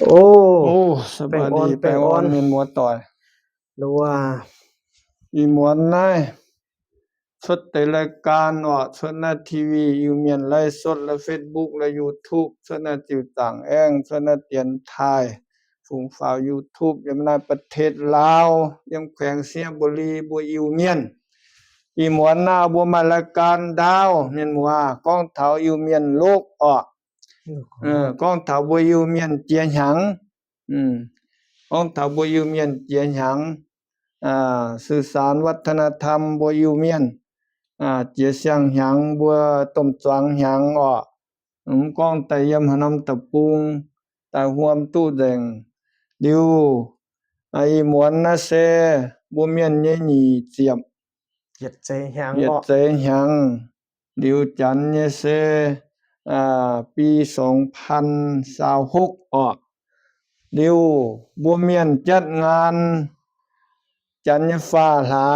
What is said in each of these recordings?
ໂອ້ ໂອ້ ສະບາຍດີ ແປ້ງອ່ອນ ແປ້ງອ່ອນ ແມ່ນໝວດຕອຍ ຫຼືວ່າ ອີໝວນນາຍ ສົດໃນລາຍການເນາະ ສົດໃນທີວີ ອີວມຽນ ໄລຟ໌ສົດ ແລະ ເຟສບຸກ ແລະ ຢູທູບ ສົດໃນຈິວຕ່າງແອງ ສົດໃນຕຽນທາຍ ຝູງຝ່າຍຢູທູບ ຢູ່ໃນປະເທດລາວ ຍັງແຂວງໄຊຍະບູລີ ບົວອີວມຽນ ອີໝວນນາ ບົວມາລາການດາວ ແມ່ນໝວດ ກອງເຖົ້າອີວມຽນໂລກເອາະ ເອີ ກອງເຖົ້າບົວອີວມຽນເຈຍຫຍັງ ອືມ ກອງເຖົ້າບົວອີວມຽນເຈຍຫຍັງ ອ່າ ສື່ສານວັດທະນະທຳບົວອີວມຽນ ອ່າ ເຈຍຊຽງຫຍັງ ບົວຕົ້ມສວາງຫຍັງເອາະ ອືມ ກອງໄຕຢ້ຽມຫະນ້ຳຕະປຸງ ໄຕຮ່ວມຕູ້ແດງ ດິວ ອາ ອີໝວນນາແຊ ບົວມຽນເຍຍໜີຈຽບ ຫຽດເຈຍຫຍັງ ຫຽດເຈຍຫຍັງ ດິວຈັນເຍເຊ ອ່າ ປີສອງພັນຊາວຫົກເອາະ ດິວບົວມຽນຈັດງານ ຈັນຍະຟ້າຫຼາ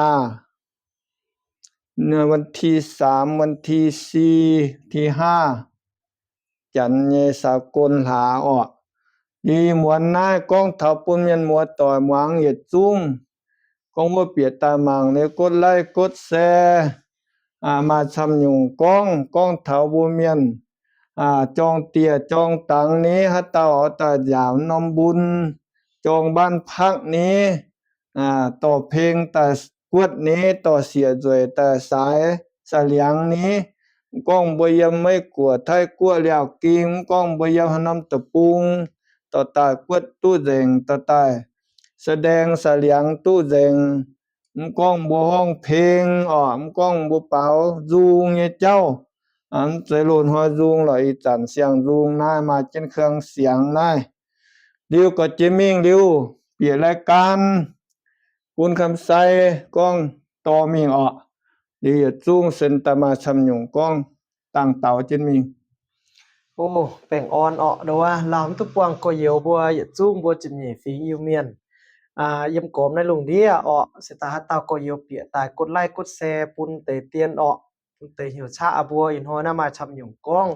ໃນວັນທີສາມ ວັນທີສີ່ ທີຫ້າ ຈັນເຍສາກົນຫຼາເອາະ ດີໝວນນາຍ ກອງເຖົ້າປຸນມຽນມົວຕອຍ ໝວາງຫຽດຈຸງ ກອງບົວປຽດຕາໝາງ ແລະ ກົດໄລກົດແຊ ອາ ມາຊຳຫຍຸງກອງ ກອງເຖົ້າບົວມຽນ ອາ ຈອງເຕ້ຍຈອງຕັງນີ້ ຫາເຕົ້າເອົາຕາຢາວນອມບຸນ ຈອງບ້ານພັກນີ້ ອາ ຕໍ່ເພັງຕາກວດນີ້ ຕໍ່ເສຍຈວຍຕາສາຍສະຫຼຽງນີ້ ກອງບົວຢ້ຽມໄມ້ກົວໄທກົວແລ້ວກິງ ກອງບົວຢ້ຽມຫະນ້ຳຕະປຸງ ຕໍ່ຕາກວດຕູ້ແດງ ຕໍ່ຕາຍສະແດງສະຫຼຽງຕູ້ແດງ ມັນກ້ອງບໍ່ຮ້ອງເພງ ອອ ມັນກ້ອງບໍ່ເປົ່າຍຸງເຍເຈົ້າ ອັນໃຈໂລນຮອຍຍຸງ ລອຍອີຈັນສຽງຍຸງນາຍ ມາເຈັນເຄື່ອງສຽງນາຍ ລິວກໍເຈມິງລິວ ປຽກລາຍການ ປຸນຄຳໄຊ ກ້ອງຕໍ່ມິງອອກ ລິວຢາກຈຸງເຊັນຕາມາຊຳຫຍຸງກ້ອງ ຕ່າງເຕົາເຈັນມິງ. ໂອ້ ແປ້ງອ່ອນເອາະ ເດີວ່າ ລາວມັນຕຸກປວງກໍເຢວບົວ ຢາກຈຸງບົວຈິມເຫຍຝີອິວມຽນ ອາ ຢ້ຽມກອມໃນລຸງເດຍເອາະ ເສຕາຫາເຕົ້າກໍເຢວປຽກຕາຍ ກົດໄລກົດແຊ ປຸນເຕຕຽນເອາະ ປຸນເຕຫ່ຽວຊາອາບົວ ອີນຮອຍນາມາຊຳຫຍຸງກ້ອງ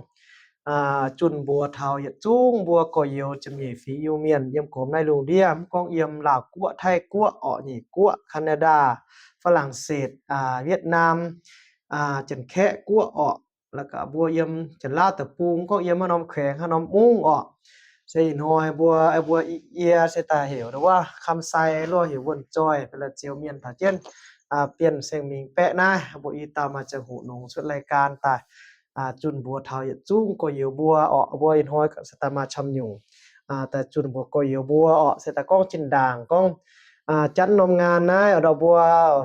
ອາ ຈຸນບົວເທົາ ຢາກຈຸງບົວກໍເຢວຈິມເຫຍຝີອິວມຽນ ຢ້ຽມກອມໃນລຸງເດຍ ມັນກ້ອງຢ້ຽມລາວກົວ ໄທກົວ ເອາະ ເຫຍກົວ ຄານາດາ ຝຣັ່ງເສດ ອາ ຫວຽດນາມ ອາ ຈັນແຄະກົວ ເອາະ ລະກະບົວຢ້ຽມຈັນລາວຕະປູງ ກໍຢ້ຽມມານອມແຂວງ ຫານອມອຸງອອກ ເຊນຮອຍບົວ ອາ ບົວອີກເອຍ ເຊຕາເຫວ ຫຼືວ່າຄຳໄຊ ລໍເຫວວົນຈອຍ ເປລະຈຽວມຽນ ທາຈຽນ ອາ ປ່ຽນເຊງມິງແປະນາ ບົວອີຕາມາຈາຫູໜົງ ສຸດລາຍການຕາ ອາ ຈຸນບົວເທົາ ຢາກຈຸງກໍເຢວບົວອອກ ບົວອີນຮອຍ ສະຕາມາຊຳຫຍຸງ ອາ ຕາຈຸນບົວກໍເຢວບົວອອກ ເຊຕາກ້ອງຈິນດາງ ກ້ອງ ອາ ຈັນນອມງານນາຍ ອອດອກບົວ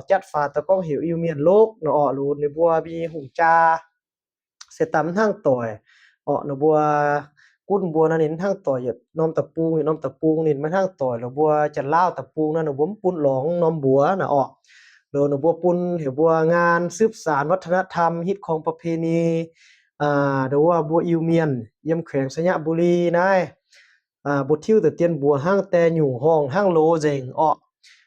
ຈັດຝາຕະກ້ອງເຫວອິວມຽນໂລກ ນອອກລູນໃນບົວມີຫຸງຈາ ເສຕຳທາງຕ່ອຍ ເອາະ ນະບົວ ກຸນບົວນະນິນທາງຕ່ອຍ ນອມຕະປູງ ນອມຕະປູງນິນມາທາງຕ່ອຍ ລະບົວຈັນລາວຕະປູງນະ ນະບົວປຸນຫຼອງນອມບົວນະ ເອາະ ໂດຍນະບົວປຸນເຫວບົວງານສືບສານວັດທະນະທຳ ຮີດຄອງປະເພນີ ອາ ໂດຍວ່າບົວອິວມຽນ ຢ້ຽມແຂວງໄຊຍະບູລີນາຍ ອາ ບົວທິວຕະຕຽນບົວຫ້າງແຕ່ຫຍູ້ຫ້ອງຫ້າງໂລເຈັງເອາະ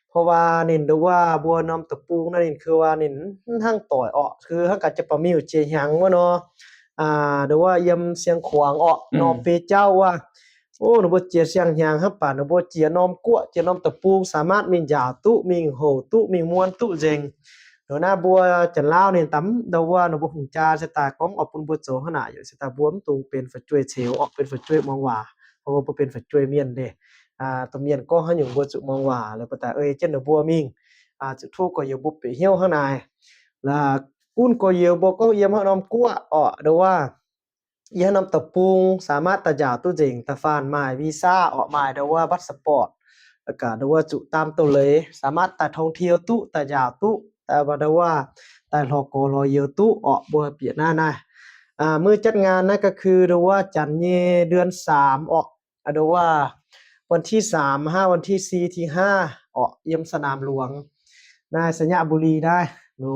ເພາະວ່ານິນ ຫຼືວ່າບົວນອມຕະປູງນະນິນ ຄືວ່ານິນຫ້າງຕ່ອຍເອາະ ຄືຫ້າງການຈະປະມິວເຈຍຫຍັງວະເນາະ ອາ ຫຼືວ່າຢ້ຽມຊຽງຂວາງເອາະ ອືມ ນອມເປເຈົ້າວ່າ ໂອ້ ນະບົວເຈຍຊຽງຫຍັງ ຫ້າປານນະບົວເຈຍນອມກົວ ເຈຍນອມຕະປູງ ສາມາດມິງຢາວຕຸ ມິງໂຫຕຸ ມິງມ່ວນຕຸເຈັງ ໂດຍນະບົວຈັນລາວນີ້ຕຳ ດາວວ່ານະບົວຫຸງຈາ ສະຕາກອງອອກປຸນບົວໂຈຫະນາຢູ່ ສະຕາບົວມັນຕຸງເປັນຝະຈວຍເຊວ ອອກເປັນຝະຈວຍມອງຫວາ ເພາະວ່າບໍ່ເປັນຝະຈວຍມຽນເດ ອາ ຕະມຽນກໍຫະຫຍຸງບົວຈຸມອງຫວາ ແລ້ວປະຕາເອີຍ ເຈັນນະບົວມິງ ອາ ຈຸທູກໍເຢວບຸບເປຮຽວຫະນາຍ ລະກຸນກໍເຢວບໍ່ກໍຢ້ຽມຫະນອມກົວ ອອ ດາວວ່າ ຍານຳຕະປູງ ສາມາດຕາຢາວຕຸເຈັງ ຕາຟານ ໝາຍວີຊາ ອອກໝາຍ ດາວວ່າບັດສະປອດ ລະກະ ດາວວ່າຈຸຕາມໂຕເລີຍ ສາມາດຕາທ່ອງທ່ຽວຕຸ ຕາຢາວຕຸ ແຕ່ວ່າ ດາວວ່າ ຕາລໍກໍລໍເຢວຕຸ ອອກ ບໍ່ໃຫ້ປຽກໜ້ານາ ອາ ມື້ຈັດງານນັ້ນກະຄື ດາວວ່າ ຈັນເຍເດືອນສາມ ອອກ ອາ ດາວວ່າ ວັນທີສາມ ຫາວັນທີສີ່ ທີຫ້າ ອອກ ຢ້ຽມສະໜາມຫຼວງ ນາຍ ໄຊຍະບູລີ ນາຍ ໂດ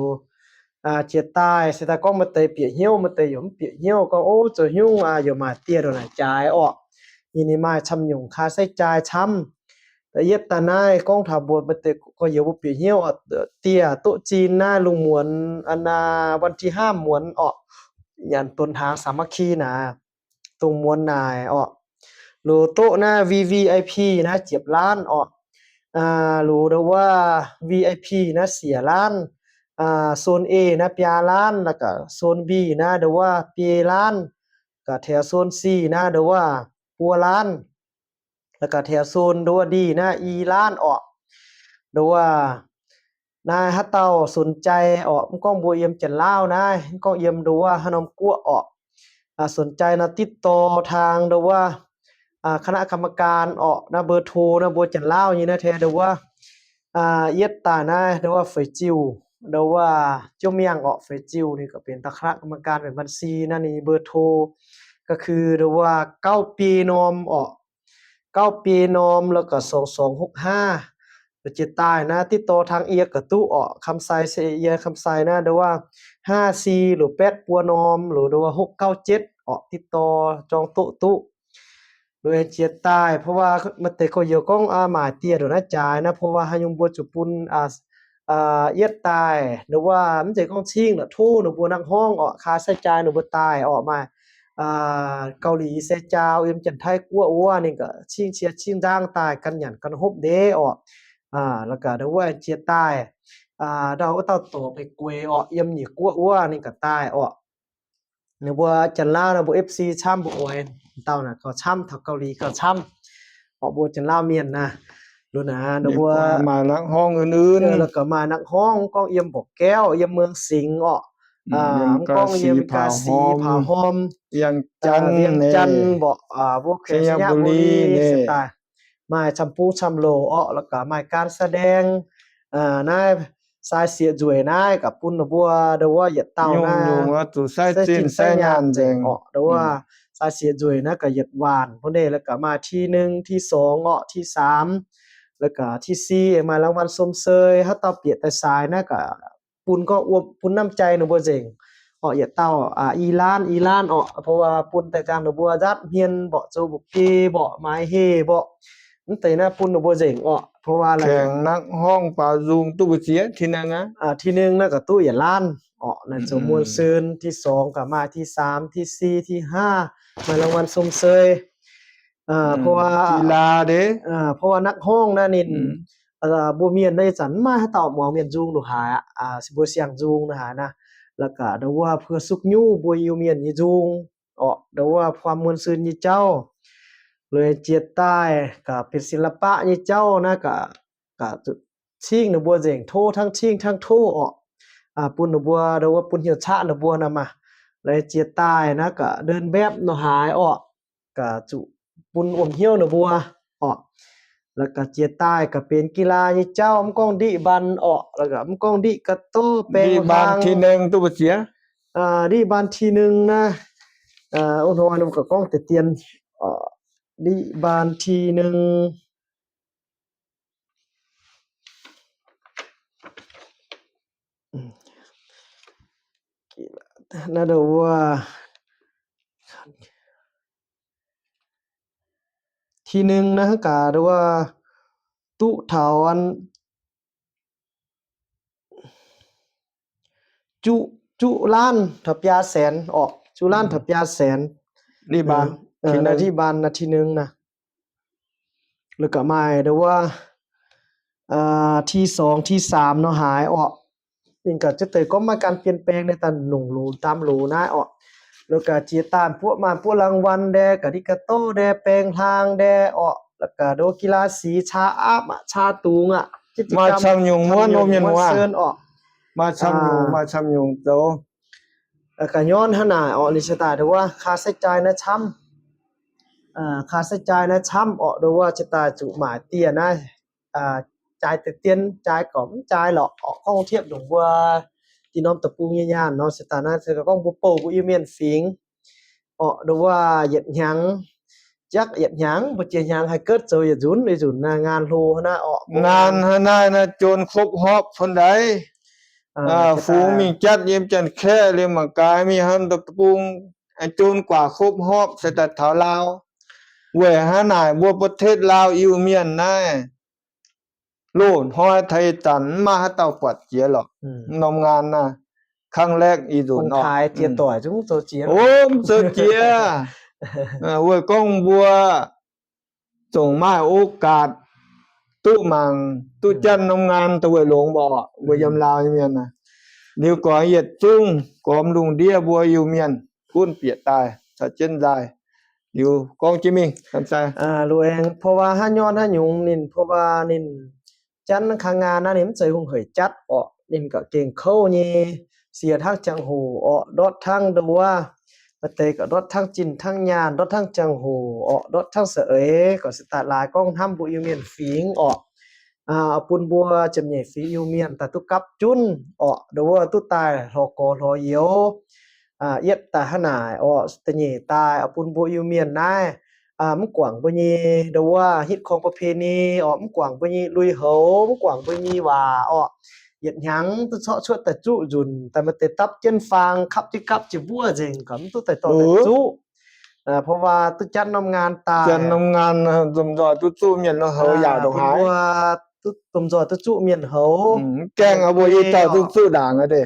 ອາ ເຈຍຕາຍ ເຊຕາກອງມາເຕຍປຽກຫ່ຽວ ມາເຕຍຢົມປຽກຫ່ຽວ ກໍໂອ ຈະຫຍຸ້ງ ອາ ຢົມມາເຕຍໂດນອາຈາຍອອກ ອີນີ້ມາຊຳຫຍຸງຄ່າໃຊ້ຈ່າຍຊຳ ລະອຽດຕານາຍ ກອງຖາບວນມາເຕຍ ກໍຢົມປຽກຫ່ຽວ ອາ ເຕຍໂຕະຈີນນາ ລຸງໝວນ ອັນນາ ວັນທີຫ້າໝວນອອກ ຍານຕົ້ນທາງສາມັກຄີນາ ຕົງມວນນາຍອອກ ໂລໂຕະນະ ວີວີໄອພີ ນະ ຈຽບລ້ານເອາະ ອາ ໂລດາວ່າ ວີໄອພີ ນະ ເສຍລ້ານ ອາ ໂຊນເອນະ ປຽລ້ານ ແລ້ວກະໂຊນບີນະ ດາວ່າ ເປລ້ານ ກະແຖວໂຊນຊີນະ ດາວ່າ ປົວລ້ານ ແລ້ວກະແຖວໂຊນດາວ່າດີນະ ອີລ້ານເອາະ ດາວ່າ ນາຍຮະເຕົ້າສົນໃຈເອາະ ມັນກ້ອງບົວອຽມຈັນລາວນາຍ ມັນກ້ອງອຽມດາວ່າຮະນອມກົວເອາະ ອາ ສົນໃຈນະຕິດຕໍ່ທາງດາວ່າ ອາ ຄະນະກຳມະການເອາະນະ ເບີໂທນະບົວຈັນລາວນີ້ນະແທ້ດາວ່າ ອາ ອຽດຕານາຍດາວ່າເຟີຈິວ ດາວ່າຈົມມຽງເອາະ ເຟີຈິວນີ້ກໍເປັນຕາຄະນະກຳມະການເປັນບັນຊີນະ ນີ້ເບີໂທກໍຄືດາວ່າເກົ້າປີນອມເອາະ ເກົ້າປີນອມ ແລ້ວກໍສອງສອງຫົກຫ້າ ປະເຈດຕາຍນະ ຕິດຕໍ່ທາງເອຍກະຕຸເອາະ ຄຳໄຊ ເຊເອຍຄຳໄຊນະ ດາວ່າຫ້າສີ່ ຫຼື ແປດປົວນອມ ຫຼື ດາວ່າຫົກເກົ້າເຈັດເອາະ ຕິດຕໍ່ຈອງໂຕະຕຸ ໂດຍເຈດຕາຍ ເພາະວ່າມັນແຕ່ກໍຢາກອງ ອາ ໝາຍເຕຍໂດນອາຈາຍນະ ເພາະວ່າຫາຍຸງບົວຈຸປຸນ ອາ ອາ ອຽດຕາຍ ຫຼືວ່າມັນຈະກອງຊິງນະ ໂທນະບົວນັກຮ້ອງເອາະ ຄ່າໃຊ້ຈ່າຍນະບົວຕາຍເອາະ ມາ ອາ ເກົາຫຼີແຊຈາວ ເອັມຈັນໄທ ກົວອົວ ນີ້ກໍຊິງເສຍຊິງດາງຕາຍກັນຫຍັນກັນຮົບເດ້ເອາະ ອາ ແລ້ວກໍດາວເຈຍຕາຍ ອາ ດາວເຕົ້າໂຕໄປກວຍເອາະ ອຽມໜີກົວອົວ ນີ້ກໍຕາຍເອາະ ນະບົວຈັນລາວນະບົວ ເອັຟຊີ ຊ້ຳບົວອວຍ ເຕົ້ານະກໍຊ້ຳ ເທົ່າເກົາຫຼີກໍຊ້ຳ ເອາະ ບົວຈັນລາວມຽນນະ ໂລນະ ນະບົວ ມານັກຮ້ອງອື່ນໆ ເອີ ແລ້ວກໍມານັກຮ້ອງ ກ້ອງອຽມບໍ່ແກ້ວ ອຽມເມືອງສິງເອາະ ອືມ ອາ ກ້ອງອຽມກາສີ ຜາຫົ່ມ ວຽງຈັນ ວຽງຈັນເບາະ ອາ ບົວແຂວງໄຊຍະບູລີ ໄຊຍະບູລີ ນີ້ ສະຕາຍ ໝາຍຊຳປູຊຳໂລເອາະ ແລ້ວກໍໝາຍການສະແດງ ອາ ນາຍ ສາຍເສຍຈຸຍນາຍ ກັບປຸນນະບົວ ດາວຢຽດເຕົ້ານາ ຍຸງວ່າຕູສາຍຈີນສາຍຍານແດງເອາະ ດາວ ອືມ ສາຍເສຍຈຸຍນາ ກໍຢຽດຫວານພຸ້ນເດ້ ແລ້ວກໍມາທີໜຶ່ງ ທີສອງເອາະ ທີສາມ ແລ້ວກໍທີສີ່ ມາລາງວັນຊົມເຊີຍ ເຮົາຕາປຽດຕາສາຍນາ ກໍ ປຸນກໍອວບ ປຸນນ້ຳໃຈນະບົວເຈັງ ເອາະ ຢາເຕົ້າ ອາ ອີລານ ອີລານ ເອາະ ເພາະວ່າປຸນແຕ່ກາງນະບົວ ຈາດຮຽນເບາະ ໂຈບຸເກເບາະ ໝາຍເຮເບາະ ມັນແຕ່ນະປຸນນະບົວເຈັງ ເອາະ ເພາະວ່າແຂ່ງນັກຮ້ອງປາຢູງຕູ້ບຸເຊຍ ທີໜຶ່ງນະ ອາ ທີໜຶ່ງນະກະຕູ້ຢາລານ ເອາະ ນັ້ນ ອືມ ໂຈມ່ວນຊື່ນ ທີສອງກະມາ ທີສາມ ທີສີ່ ທີຫ້າ ມາລາງວັນຊົມເຊີຍ ເອີ ອືມ ເພາະວ່າ ກິລາເດ້ ເອີ ເພາະວ່ານັກຮ້ອງນະນີ້ ອືມ ເອີ ບໍ່ແມ່ນໄດ້ສັນມາເຕົ້າໝວງແມ່ນຢູງດູຫາ ອາ ຊິບໍ່ສຽງຢູງນະຫານະ ແລ້ວກະດາວວ່າເພື່ອສຸກຍູ້ບໍ່ຢູ່ແມ່ນຍືນຢູງ ເອາະ ດາວວ່າຄວາມມ່ວນຊື່ນຍືນເຈົ້າ ເລີຍຈຽດຕາຍ ກະເປັນສິລະປະຍືນເຈົ້ານະ ກະ ກະຊິງນະບົວເຈັງ ໂທທັງຊິງທັງໂທ ເອາະ ອາ ປຸນນະບົວ ດາວວ່າປຸນຮຽວຊະນະບົວນຳມາ ເລີຍຈຽດຕາຍນະ ກະເດີນແບບນະຫາຍ ເອາະ ກະຈຸປຸນອວມຫ້ຽວນະບົວ ເອາະ ແລ້ວກະເຈຍຕາຍກະເປັນກິລາຍເຈົ້າ ມັນກ້ອງດິບັນ ເອາະ ແລ້ວກະມັນກ້ອງດິກະໂຕແປງ ດິບັນທີໜຶ່ງ ຕູ້ບໍ່ເສຍ ອາ ດິບັນທີໜຶ່ງນະ ອາ ໂອ້ໂຫ ອັນນັ້ນກະກ້ອງແຕ່ຕຽນ ອາ ດິບັນທີໜຶ່ງ ນະດາວ ທີໜຶ່ງນະ ກະດາວ ຕຸເຖົາອັນ ຈຸ ຈຸລານທະປຽແສນ ເອາະ ຈຸລານ ອືມ ທະປຽແສນ ລິບານ ເອີ ທີໜຶ່ງ ນະ ລິບານນະ ທີໜຶ່ງນະ ແລ້ວກະມາຍເດີວ່າ ເອີ ທີສອງ ທີສາມເນາະ ຫາຍ ເອາະ ນີ້ກະຈະເຕີກໍມາການປ່ຽນແປງໃນຕາໜຸ່ງໂຫຼ ຕາມໂຫຼນາຍ ເອາະ ແລ້ວກະເຈຍຕານພວກມາ ພວກລາງວັນແດ່ ກະດິກະໂຕແດ່ ແປງທາງແດ່ ເອາະ ແລ້ວກະໂດກິລາສີ ຊາອາມະ ຊາຕູງ ອະ ກິດຈະກຳ ມາຊຳຍຸງ ມ່ວນ ໂອມຍນວ່າ ເຊີນ ເອາະ ມາຊຳຍຸງ ອ່າ ມາຊຳຍຸງໂຕ ແລ້ວກະຍ້ອນຫັ້ນນະ ເອາະ ນີ້ສະຕາຍ ເດີວ່າຄ່າໃຊ້ຈ່າຍນະຊຳ ອ່າ ຄ່າໃຊ້ຈ່າຍນະຊຳ ເອາະ ເດີວ່າສະຕາຍຈຸໝາຍເຕຍນະ ອ່າ ຈ່າຍແຕ່ຕຽນ ຈ່າຍກໍມັນຈ່າຍເລາະ ເອາະ ກ້ອງທຽບດົງບົວ ທີ່ນ້ອມຕະປູຍານເນາະ ສະຕານະ ເທື່ອກໍກ້ອງບໍ່ໂປບໍ່ອີ່ມຽນຝິງ ເອາະ ເດີວ່າຢຽດຫຍັງ ຈັກຢຽດຫຍັງ ບໍ່ຈະຫຍັງ ໃຫ້ເກີດໂຈຢາຈຸນ ຢາຈຸນນະ ງານໂລຫັ້ນນະ ເອາະ ງານຫັ້ນນະ ນະ ໂຈນຄົບຮອບພຸ້ນໃດ ອ່າ ອ່າ ສະຕາຍ ຝູງມີຈັດ ເຢ້ຽມຈັນແຄ່ ເລມະກາຍ ມີຫັ້ນຕະປຸງ ອາ ໂຈນກວ່າຄົບຮອບ ສະຕາຍ ເຖົາລາວ ເວີຍ ຫານາຍ ບົວປະເທດລາວ ອີ່ມຽນນາຍ ໂລນຮອຍໄທຕັນມາຫາເຕົ້າປອດເຈຍຫຼອກ ອືມ ນຳງານນະ ຄັ້ງແລກອີ່ດົນເນາະ ຄົນຂາຍເຈຍ ອືມ ຕ່ອຍຈຸງໂຕເຈຍ ໂອ້ມ ເຈີເຈຍ ເອີ ເວີຍ ກ້ອງບົວ ຈົ່ງມາໂອກາດ ຕຸມັງ ຕຸຈັນນຳງານຕະເວີຍຫຼົງບໍ່ ບໍ່ຍຳລາວແມ່ນນະ ລິວກໍຫຽດຈຸງ ກອມລຸງເດຍບົວອິວມຽນ ກຸນປຽດຕາຍ ສະເຈັນລາຍ ລິວກອງຈິມິງ ຄຳໃສ ອາ ລູແອງ ເພາະວ່າຫາຍ້ອນຫາຍຸງນິນ ເພາະວ່ານິນ ຈັນຄັງງານນະ ນີ້ມັນໃສ່ຮຸ່ງເຫີຍຈັດເອາະ ນິນກໍເກັ່ງເຄົ້າເຍ ເສຍທັງຈັງໂຫເອາະ ດອດທັງດັວ ປະເຕກໍດອດທັງຈິນທັງຍານ ດອດທັງຈັງໂຫເອາະ ດອດທັງສະເອຍ ກໍສະຕາຫຼາຍກອງທຳບຸອິວມຽນຝີງເອາະ ອາ ອາປຸນບົວຈຳເຍຝິງອິວມຽນ ຕາຕຸກັບຈຸນເອາະ ດາເວີຕຸຕາຍ ຫໍກໍຫໍຢຽວ ອາ ອຽດຕາຫະໜາຍເອາະ ສະຕະເຍຕາຍ ອາປຸນບົວອິວມຽນນາຍ ອາ ມັນກວາງບໍ່ເຍ ດາເວີ ຮີດຄອງປະເພນີເອາະ ມັນກວາງບໍ່ເຍ ລຸຍເຫົວ ມັນກວາງບໍ່ເຍວ່າເອາະ ອຽດຫຍັງຕຸເຊາະຊວດຕາຈຸຢຸນ ຕາມາເຕຕັບເຈັນຟັງ ຂັບຈິກັບຈິບົວເຈັງ ກໍມັນຕຸໄຕຕໍ່ແຕ່ຈຸ ເອີ ເພາະວ່າຕຸຈັນນຳງານຕາຍ ຈັນນຳງານ ຕົມຈອຍຕຸຈຸມຽນເນາະ ເຮົາຢາວດອກຫາຍ ຕຸ ຕົມຈອຍຕຸຈຸມຽນເຮົາ ອືມ ແກງເອົາບໍ່ອີເຈົ້າຕຸຈຸດ່າງອະເດ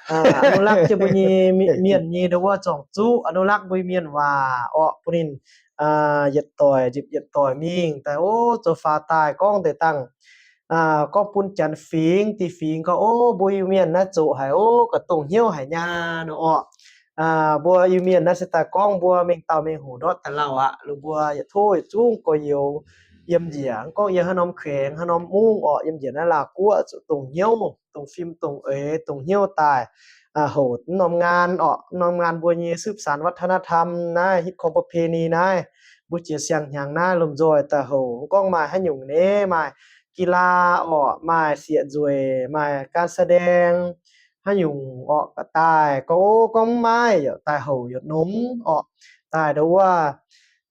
ອາ ອະນຸລັກຈະບໍ່ມີ ມ- ມຽນມີດາເວີຈອງຈຸ ອະນຸລັກບໍ່ມີມຽນວ່າ ເອາະ ຜູ້ນິນ ອາ ຢຽດຕ່ອຍ ຈິບຢຽດຕ່ອຍມີງ ແຕ່ໂອ ໂຈຟ້າຕາຍກອງແຕ່ຕັ້ງ ອາ ກອງປຸນຈັນຝີງ ຕີຝີງກໍໂອ ບໍ່ມີມຽນນະໂຈໃຫ້ ໂອ ກະຕົງຫ່ຽວໃຫ້ຍາເນາະ ເອາະ ອາ ບົວອີວມຽນນະ ສະຕາກອງບົວ ເມັງເຕົ່າເມັງຫູດອດຕະເຫຼົ່າອະ ຫຼືບົວຢາໂທຍສູງກໍຢຽວ ຢ້ຽມຢຽງ ກອກຢຽວຫະໜອມແຂວງ ຫະໜອມມຸງ ເອາະ ຢ້ຽມຢຽງນະລາກົວ ໂຈຕົງຫ່ຽວ ຕົງຟິມ ຕົງເອ ຕົງຫ່ຽວຕາຍ ອາ ໂຫດນອມງານ ເອາະ ນອມງານບົວເຍ ສືບສານວັດທະນະທຳນາຍ ຮີດຄອງປະເພນີນາຍ ບູເຈຍສຽງຫຍັງນາຍ ລົມຈອຍຕາໂຫ ກອງໝາຍຫະຫຍຸງເນ ໝາຍ ກິລາ ເອາະ ໝາຍເສຍຈວຍ ໝາຍການສະແດງ ຫະຫຍຸງ ເອາະ ກະຕ່າຍ ກໍໂອກອງໝາຍ ຕາຍໂຫ ຢົດນົມ ເອາະ ຕາຍດາວາ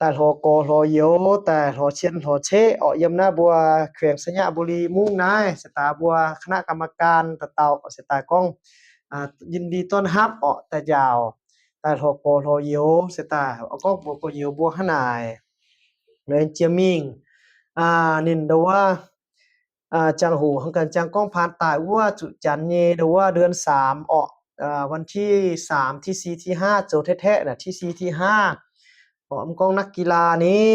ຕາຍຫໍກໍຫໍຢຽວ ຕາຍຫໍຊຽນຫໍເຊ ເອາະ ຢ້ຽມນາບົວ ແຂວງໄຊຍະບູລີ ມຸງນາຍ ສະຕາບົວ ຄະນະກຳມະການຕະເຕົາ ກໍສະຕາກອງ ອາ ຍິນດີຕ້ອນຮັບ ເອາະ ຕາຢາວ ຕາຍຫໍກໍຫໍຢຽວ ສະຕາ ເອົາກອງບົວກໍຢຽວບົວຫະໜາຍ ແລະ ເຈຍມິງ ອາ ນິນດາວາ ອາ ຈາງໂຫ ຮັງກັນຈາງກອງຜ່ານຕາຍ ອວ ຈຸຈັນເຍ ດາວາ ເດືອນສາມ ເອາະ ອາ ວັນທີສາມ ທີສີ່ ທີຫ້າ ໂຈແທ້ໆນະ ທີສີ່ ທີຫ້າ ເອາະ ອຳກອງນັກກິລານີ້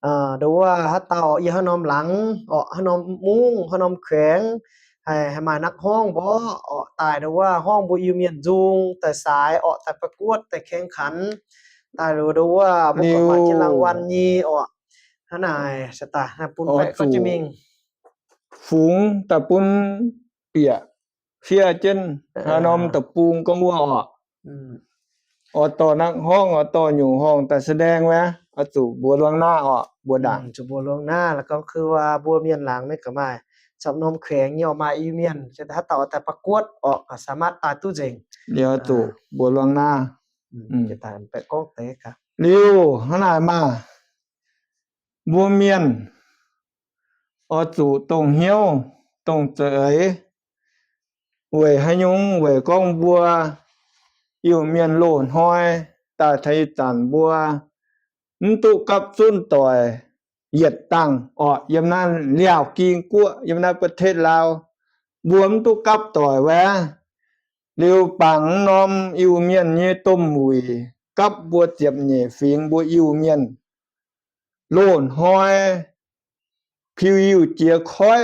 ອາ ດາວາ ຫາເຕົາ ອີຫະໜອມຫຼັງ ເອາະ ຫະໜອມມຸງ ຫະໜອມແຂວງ ໃຫ້ ໃຫ້ມານັກຮ້ອງບໍ ເອາະ ຕາຍດາວາ ຮ້ອງບໍ່ອີວມຽນຈຸງ ແຕ່ສາຍ ເອາະ ແຕ່ປະກວດ ແຕ່ແຂ່ງຂັນ ຕາຍດາວາ ບໍ່ກໍມາກິນລາງວັນນີ້ ເອາະ ຫານາຍ ສະຕາ ນາປຸນແປະກໍຈະມິງ ຝູງຕາປຸນປຽກ ເຊຍເຈັນ ເອີ ຫານອມຕະປູງກໍງົວອອກ ອອໂຕນັກຮ້ອງ ອອໂຕຫຍຸ້ງຫ້ອງ ຕາສະແດງແວ ອາຈູບົວລວງໜ້າອອກ ບົວດາ ອືມ ຈູບົວລວງໜ້າ ແລ້ວກໍຄືວ່າບົວມຽນຫຼັງນີ້ກໍມາ ສຳນອມແຂວງຍ່ອມາອີມຽນ ຈະຖ້າເຕົາແຕ່ປະກວດອອກ ກໍສາມາດຕາຍຕູ້ເຈັງ ດຽວອາຈູບົວລວງໜ້າ ອືມ ອືມ ຈະຕາຍແປະກ້ອງເຕກະ ລິວ ຫານາຍມາ ບົວມຽນ ອອຈູຕົງຫ່ຽວ ຕົງເຈີຍ ເຫວຍຫະຍຸງ ເຫວຍກອງບົວ ອິ້ວມຽນໂຫຼນຫ້ອຍ ຕາໄທຈານບົວ ມະຕຸກັບຊຸນຕ່ອຍ ຢຽດຕັງ ອອກ ຢ້ຳນານລຽວກິງກົວ ຢ້ຳນານປະເທດລາວ ບົວມະຕຸກັບຕ່ອຍແວ ລິວປາງນອມ ອິ້ວມຽນເຍຕົ້ມຫວີ ກັບບົວຈຽບເຫຍຝິງບົວອິ້ວມຽນ ໂຫຼນຫ້ອຍ ຜິວອິ້ວເຈຍຄອຍ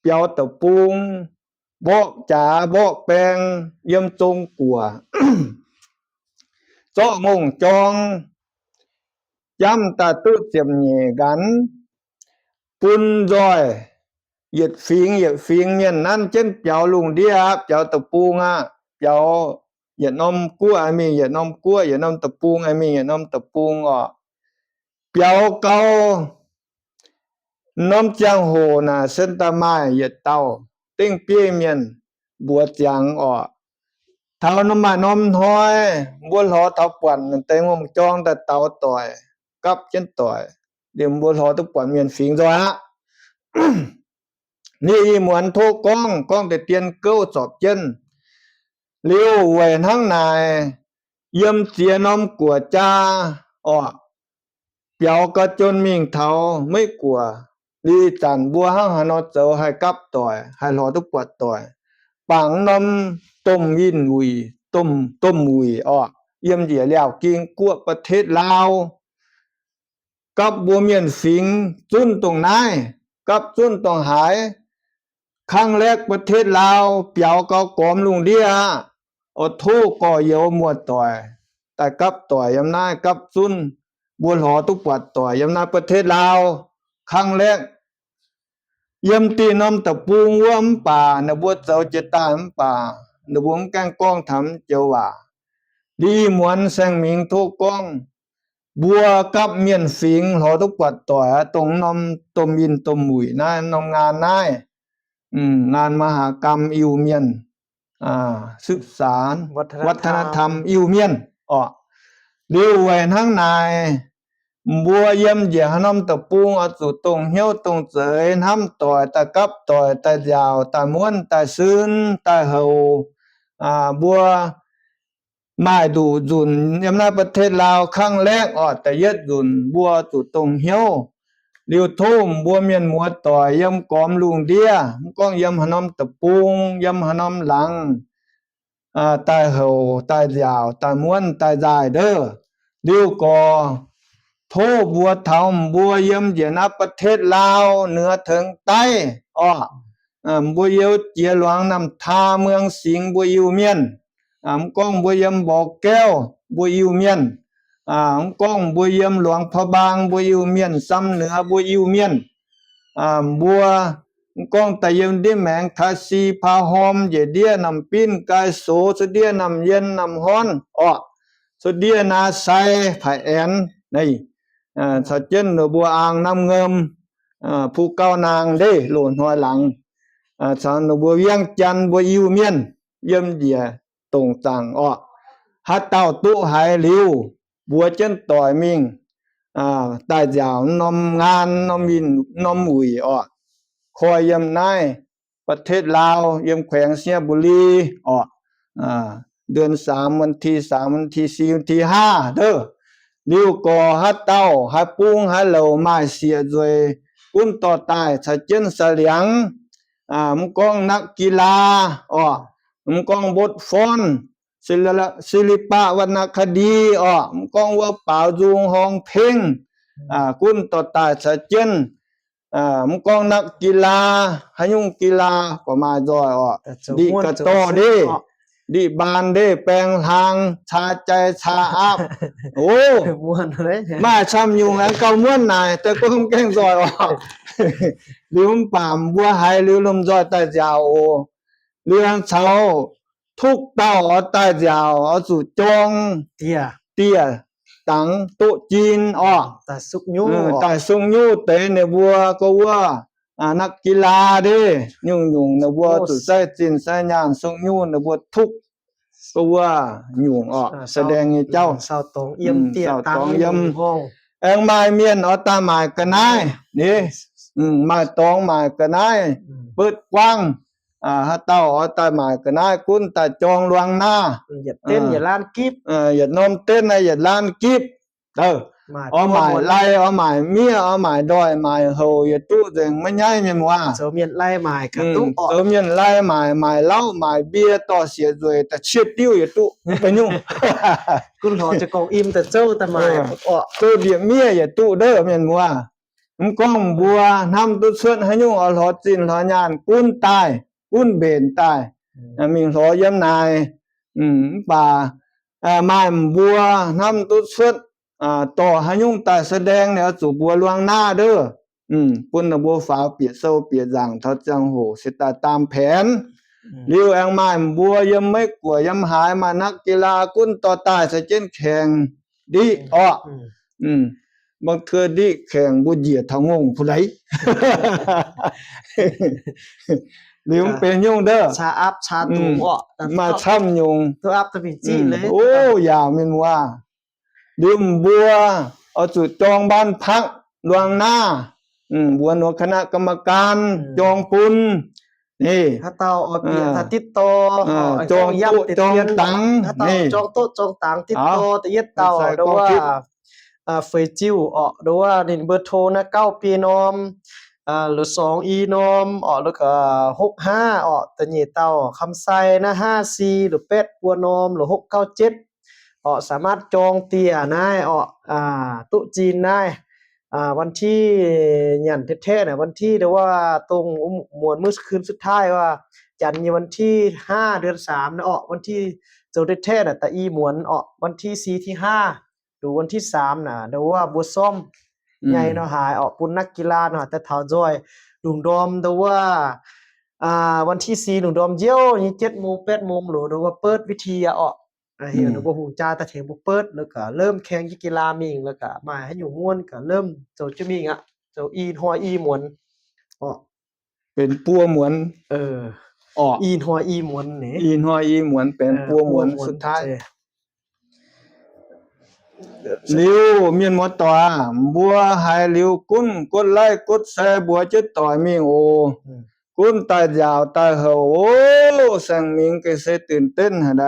ປຽວຕະປູງ ເບາະຈາເບາະແປງ ຢ້ຽມຈົ່ງກົວ ເຈາະມົງຈອງ ຢ້ຳຕາຕຸຈຽບເຫຍກັນ ປຸນຈອຍ ຢຽດຝິງ ຢຽດຝິງ ມຽນນັ້ນ ເຈັນປຽວລຸງເດຍ ປຽວຕະປູງ ອະ ປຽວ ຢຽດນອມກົວ ອາມີ ຢຽດນອມກົວ ຢຽດນອມຕະປູງ ອາມີ ຢຽດນອມຕະປູງ ອອກ ປຽວເກົາ ນອມຈຽງໂຫ ໜ້າເຊັນຕາມາຍ ຢຽດເຕົ່າ ເຕັງເປຍມຽນ ບົວຈຽງ ອອກ ເທົານອມມານອມຫ້ອຍ ບົວຫຼໍເທົາປວນ ແຕ່ງົມຈອງ ຕາເຕົາຕ່ອຍ ກັບເຈັນຕ່ອຍ ດຽມບົວຫຼໍຕົວປວນ ມຽນຝິງຈອຍ ອະ ນີ້ອີໝວນໂທກອງ ກອງແຕ່ຕຽນເກີ້ວສອບເຈັນ ລິວໄຫວທັງນາຍ ຢ້ຽມເຈຍນອມກົວຈາ ອອກ ປຽວກະຈົນມິງເທົາ ໄມ່ກົວ ລີຈານບົວ ຫາງຫານອດເຈົ້າ ໃຫ້ກັບຕ່ອຍ ໃຫ້ຫຼໍຕົວປວດຕ່ອຍ ປາງນອມຕົ້ມວິນຫວີ ຕົ້ມ ຕົ້ມຫວີ ອອກ ຢ້ຽມເຈຍລຽວກິງກົວ ປະເທດລາວ ກັບບົວມ້ຽນຝິງ ຈຸນຕົງນາຍ ກັບຈຸນຕົງຫາຍ ຄັ້ງແລກປະເທດລາວ ປຽວເກົາກອມລຸງເດຍ ໂອໂທກໍເຢວມົວຕ່ອຍ ຕາກັບຕ່ອຍຍຳນາຍກັບຈຸນ ບົວຫຼໍຕຸກປາດຕ່ອຍຍຳນາຍປະເທດລາວ ຄັ້ງແລກ ຢ້ຽມຕີນ້ອມຕະປູງ ວມປາ ນະບົວເຈົ້າເຈຕາມປາ ນະບົວແກ້ງກ້ອງທຳເຈົ້າວ່າ ລີໝວນແສງມິງໂທກ້ອງ ບົວກັບມ້ຽນຝິງ ຫຼໍຕຸກປາດຕ່ອຍ ຕົງນ້ອມຕົມອິນຕົມມຸຍ ນາຍນ້ອມງານນາຍ ອືມ ງານມະຫາກຳອິ້ວມ້ຽນ ອ່າ ສືບສານ ວັດທະນະ ວັດທະນະທຳ ທຳອິ້ວມ້ຽນ ເອາະ ລິ້ວໄຫວທັງນາຍ ບົວຢ້ຽມຢຽນຫານ້ອມຕະປູງ ອາຈູຕົງຫ້ຽວຕົງເຈີຍ ນ້ຳຕ່ອຍຕາກັບຕ່ອຍ ຕາຍຢາວ ຕາຍມ້ວນ ຕາຍຊືນ ຕາຍເຫົ່າ ອ່າ ບົວ ໝາຍດູຈຸນ ຍຳນາຍປະເທດລາວ ຄັ້ງແລກ ອອກຕະເຢັດດຸນ ບົວຈຸຕົງຫ້ຽວ ລິ້ວໂທມ ບົວມ້ຽນມົວຕ່ອຍ ຢ້ຽມກອມລຸງເດຍ ມັງກ້ອງຢ້ຽມຫານ້ອມຕະປູງ ຢ້ຽມຫານ້ອມຫຼັງ ອາ ຕາຍເຫົ່າ ຕາຍຢາວ ຕາຍມ້ວນ ຕາຍຢາຍເດີ ລິ້ວກໍໂທບົວເທົາ ບົວຢ້ຽມຢຽນນາປະເທດລາວ ເໜືອເຖິງໃຕ້ ອອກ ອາ ບົວຢ້ຽມເຈຍຫຼວງນ້ຳທາ ເມືອງສິງ ບົວອິ້ວມ້ຽນ ອາ ມັງກ້ອງບົວຢ້ຽມບໍ່ແກ້ວ ບົວອິ້ວມ້ຽນ ອາ ມັງກ້ອງບົວຢ້ຽມຫຼວງພະບາງ ບົວອິ້ວມ້ຽນ ຊຳເໜືອ ບົວອິ້ວມ້ຽນ ອາ ບົວ ມັງກ້ອງຕາຢ້ຽມເດແມງ ທາຊີ ພາຫອມ ເຢເດຍ ນ້ຳປີ້ນ ກາຍໂສ ສະເດຍ ນ້ຳເຢັນ ນ້ຳຮ້ອນ ອອກ ສະເດຍ ນາໄຊ ຜາແອນ ໃນ ອາ ສະເຈັນ ເໜືອບົວອ່າງ ນ້ຳເງິມ ອາ ພູເກົ້ານາງເດ ໂລນຮອຍຫຼັງ ອາ ສາວໜູບົວວຽງຈັນ ບົວອິ້ວມ້ຽນ ຢ້ຽມຢຽນຕົງຈັ່ງ ອອກ ຫາເຕົ້າຕຸໄຫລິວ ບົວເຈັນຕ່ອຍມິງ ອາ ຕາຍຢາວ ນ້ອມງານ ນ້ອມວິນ ນ້ອມຫວີ ອອກ ຄອຍຢ້ຽມນາຍ ປະເທດລາວ ຢ້ຽມແຂວງໄຊຍະບູລີ ອອກ ອາ ເດືອນສາມ ວັນທີສາມ ວັນທີສີ່ ວັນທີຫ້າ ເດີ ລິ້ວກໍຫາເຕົ້າ ຫາປຸງ ຫາເຫຼົ່າ ໝາຍເສຍຈວຍ ກຸນຕໍ່ຕາຍ ສະເຈັນ ສະຫຼຽງ ອາ ມັງກ້ອງນັກກິລາ ອອກ ມັງກ້ອງບົດຟ້ອນ ສິລະ ສິລິປະວັນນະຄະດີ ອອກ ມັງກ້ອງເວົ້າປາວຢູງຮ້ອງເພງ ອາ ກຸນຕໍ່ຕາຍ ສະເຈັນ ອາ ມັງກ້ອງນັກກິລາ ຫະຍຸງກິລາ ກໍມາຈອຍ ອອກ ກະຈະ ດີ ມ່ວນ ກະຕໍ່ເດ້ ຈະສຸກເນາະ ດີບານເດ້ ແປງທາງ ຊາໃຈ ຊາອາບ ໂອ້ ມ່ວນເລີຍ ມາຊ້ຳຍຸງ ອັນເກົ່າມ່ວນນາຍ ແຕ່ກໍແກ້ງຈອຍ ອອກ ລິ້ວປາມ ບົວໄຫ ລິ້ວລົມຈອຍ ຕາຍຢາວ ໂອ ເລື່ອງເຊົາ ທຸກເຕົ້າເອົາຕາຍຢາວ ເອົາສູ່ຈອງ ເຕ້ຍ ເຕ້ຍ ຕັງ ໂຕະຈີນ ອອກ ຕາຍສຸກຍູ ເອີ ຕາຍສຸກຍູ ເຕໃນບົວກໍວ່າ ອາ ນັກກິລາເດ້ ຍຸງຍຸງໃນບົວ ໂອ້ ສູ່ໃຊ້ຈິນໃຊ້ຍານ ສຸກຍູໃນບົວ ທຸກກໍວ່າຍຸງ ອອກ ອາ ສະແດງໃຫ້ເຈົ້າ ເຊົາຕອງຢ້ຽມ ອືມ ເຕ້ຍ ເຊົາຕອງຢ້ຽມ ແອງໝາຍມ້ຽນ ເອົາຕາໝາຍກະນາຍ ເດ້ ອືມ ໝາຍຕອງໝາຍກະນາຍ ອືມ ເປີດກວ້າງ ອາ ຫາເຕົ້າເອົາຕາໝາຍກະນາຍ ກຸນຕາຈອງລວງໜ້າ ອືມ ຢ່າເຕັ້ນ ອາ ຢ່າລ້ານກິບ ເອີ ຢ່ານ້ອມເຕັ້ນ ຢ່າລ້ານກິບ ເອີ ໝາຍ ເອົາໝາຍໄລ່ ເອົາໝາຍເມຍ ເອົາໝາຍດອຍ ໝາຍເຫົ່າ ຢ່າຕຸເຈັງມາໃຫຍ່ແມ່ນວ່າ ເຈົ້າມ້ຽນໄລ່ໝາຍກະຕຸ ອືມ ອອກ ເຈົ້າມ້ຽນໄລ່ໝາຍ ໝາຍເຫຼົ້າ ໝາຍເບຍ ຕໍ່ເສຍຈວຍ ຕາຊຽດຕິວ ຢ່າຕຸ ໄປຫຍຸ້ງ ກຸນຫຼໍຈະກອງອີ່ມ ແຕ່ເຈົ້າຕາໝາຍ ເອີ ອອກ ໂຕດຽວເມຍ ຢ່າຕຸເດີ ແມ່ນວ່າ ມັງກ້ອງບົວ ນ້ຳຕຸດເຊີດ ຫະຍຸງເອົາຫຼໍຈີນຫຼໍຍານ ກຸນຕາຍ ກຸນເບນຕາຍ ອືມ ອາ ມິງຫຼໍຢ້ຽມນາຍ ອືມ ປາ ອາ ໝາຍບົວ ນ້ຳຕຸດເຊີດ ອາ ຕໍ່ຫະຍຸງຕາຍສະແດງ ແລ້ວສູ່ບົວລວງໜ້າເດີ ອືມ ປຸນນະບົວຟ້າວ ປຽດເຊົາປຽດຢາງ ເທົ່າຈັ່ງໂຫ ຊິຕາຍຕາມແຜນ ອືມ ລິ້ວແອງໝາຍບົວ ຢ້ຽມໄມ້ກົວ ຢ້ຽມຫາຍ ມານັກກິລາ ກຸນຕໍ່ຕາຍ ສະເຈັນແຂງ ດີ ອອກ ອືມ ອືມ ບາງເທື່ອດີແຂງບໍ່ເຢຍທາງງົງຜູ້ໃດ ຫຼືມັນເປັນຍຸງເດີ ຊາອັບຊາຕູ ອືມ ເອາະ ມາຊ້ຳຍຸງ ໂຕອັບຕະປີຈີເລີຍ ໂອ້ ຢາວແມ່ນວ່າ ດິມບົວ ເອົາຈຸດຈອງບ້ານພັກລ່ວງໜ້າ ອືມ ບົວໜວດຄະນະກຳມະການ ອືມ ຈອງປຸນ ນີ້ ຖ້າເຕົ້າເອົາເປຍ ອ່າ ຖ້າຕິດຕໍ່ ອ່າ ເອົາ ຈອງໂຕະ ຈອງຕັງ ຖ້າເຕົ້າ ນີ້ ຈອງໂຕະຈອງຕັງ ຕິດຕໍ່ ເອົາ ຕະເຢັດເຕົ້າ ຫຼືວ່າ ອ່າ ເຟີຍຈິ້ວ ເອາະ ຫຼືວ່ານີ້ເບີໂທນະ ເກົ້າປີນອມ ອ່າ ຫຼືສອງອີນອມ ເອາະ ແລ້ວກະຫົກຫ້າ ເອາະ ຕະເຍເຕົ້າ ຄຳໄຊນະ ຫ້າສີ່ ຫຼືແປດປົວນອມ ຫຼືຫົກເກົ້າເຈັດ ເອາະ ສາມາດຈອງເຕ້ຍນາຍ ເອາະ ອ່າ ໂຕະຈີນນາຍ ອ່າ ວັນທີ ຫຍັນແທ້ໆນະ ວັນທີ ຫຼືວ່າຕົງມວນມື້ຄືນສຸດທ້າຍວ່າ ຈັນນີ້ວັນທີຫ້າ ເດືອນສາມນະ ອອກວັນທີ ໂຕແທ້ໆນະ ຕາອີໝວນອອກວັນທີສີ່ ທີຫ້າ ຫຼືວັນທີສາມນະ ຫຼືວ່າບົວຊອມ ອືມ ໃຫຍ່ເນາະ ຫາຍອອກ ປຸນນັກກິລາເນາະ ແຕ່ທ້າວຈ້ອຍ ລຸງດອມ ຫຼືວ່າ ອ່າ ວັນທີສີ່ ລຸງດອມ ຢ້ຽວນີ້ ເຈັດໂມງ ແປດໂມງໂຫຼ ຫຼືວ່າເປີດວິທະຍາອອກ ອ່າ ເຫັນ ອືມ ບໍ່ຮູ້ຈາຕາແຂງບໍ່ເປີດ ແລ້ວກະເລີ່ມແຂ່ງກິລາມິງ ແລ້ວກະມາໃຫ້ຢູ່ມ່ວນ ກະເລີ່ມໂຕຈະມີງະ ໂຕອີຮອຍອີໝວນ ເອາະ ເປັນປົວໝວນ ເອີ ເອາະ ອີຮອຍອີໝວນນີ້ ອີຮອຍອີໝວນ ເປັນ ເອີ ປົວໝວນ ປົວໝວນສຸດທ້າຍ ເອີ ລິວ ມຽນໝົດຕົວ ບົວໃຫ້ລິວກຸນ ກົດໄລກົດແຊ ບົວຈະຕ່ອຍມິງໂອ ອືມ ກຸນຕາຍຢາວຕາຍເຫີວ ໂອ້ ແຊງມິງກໍເສຍຕື່ນເຕັ້ນຫັ້ນໃດ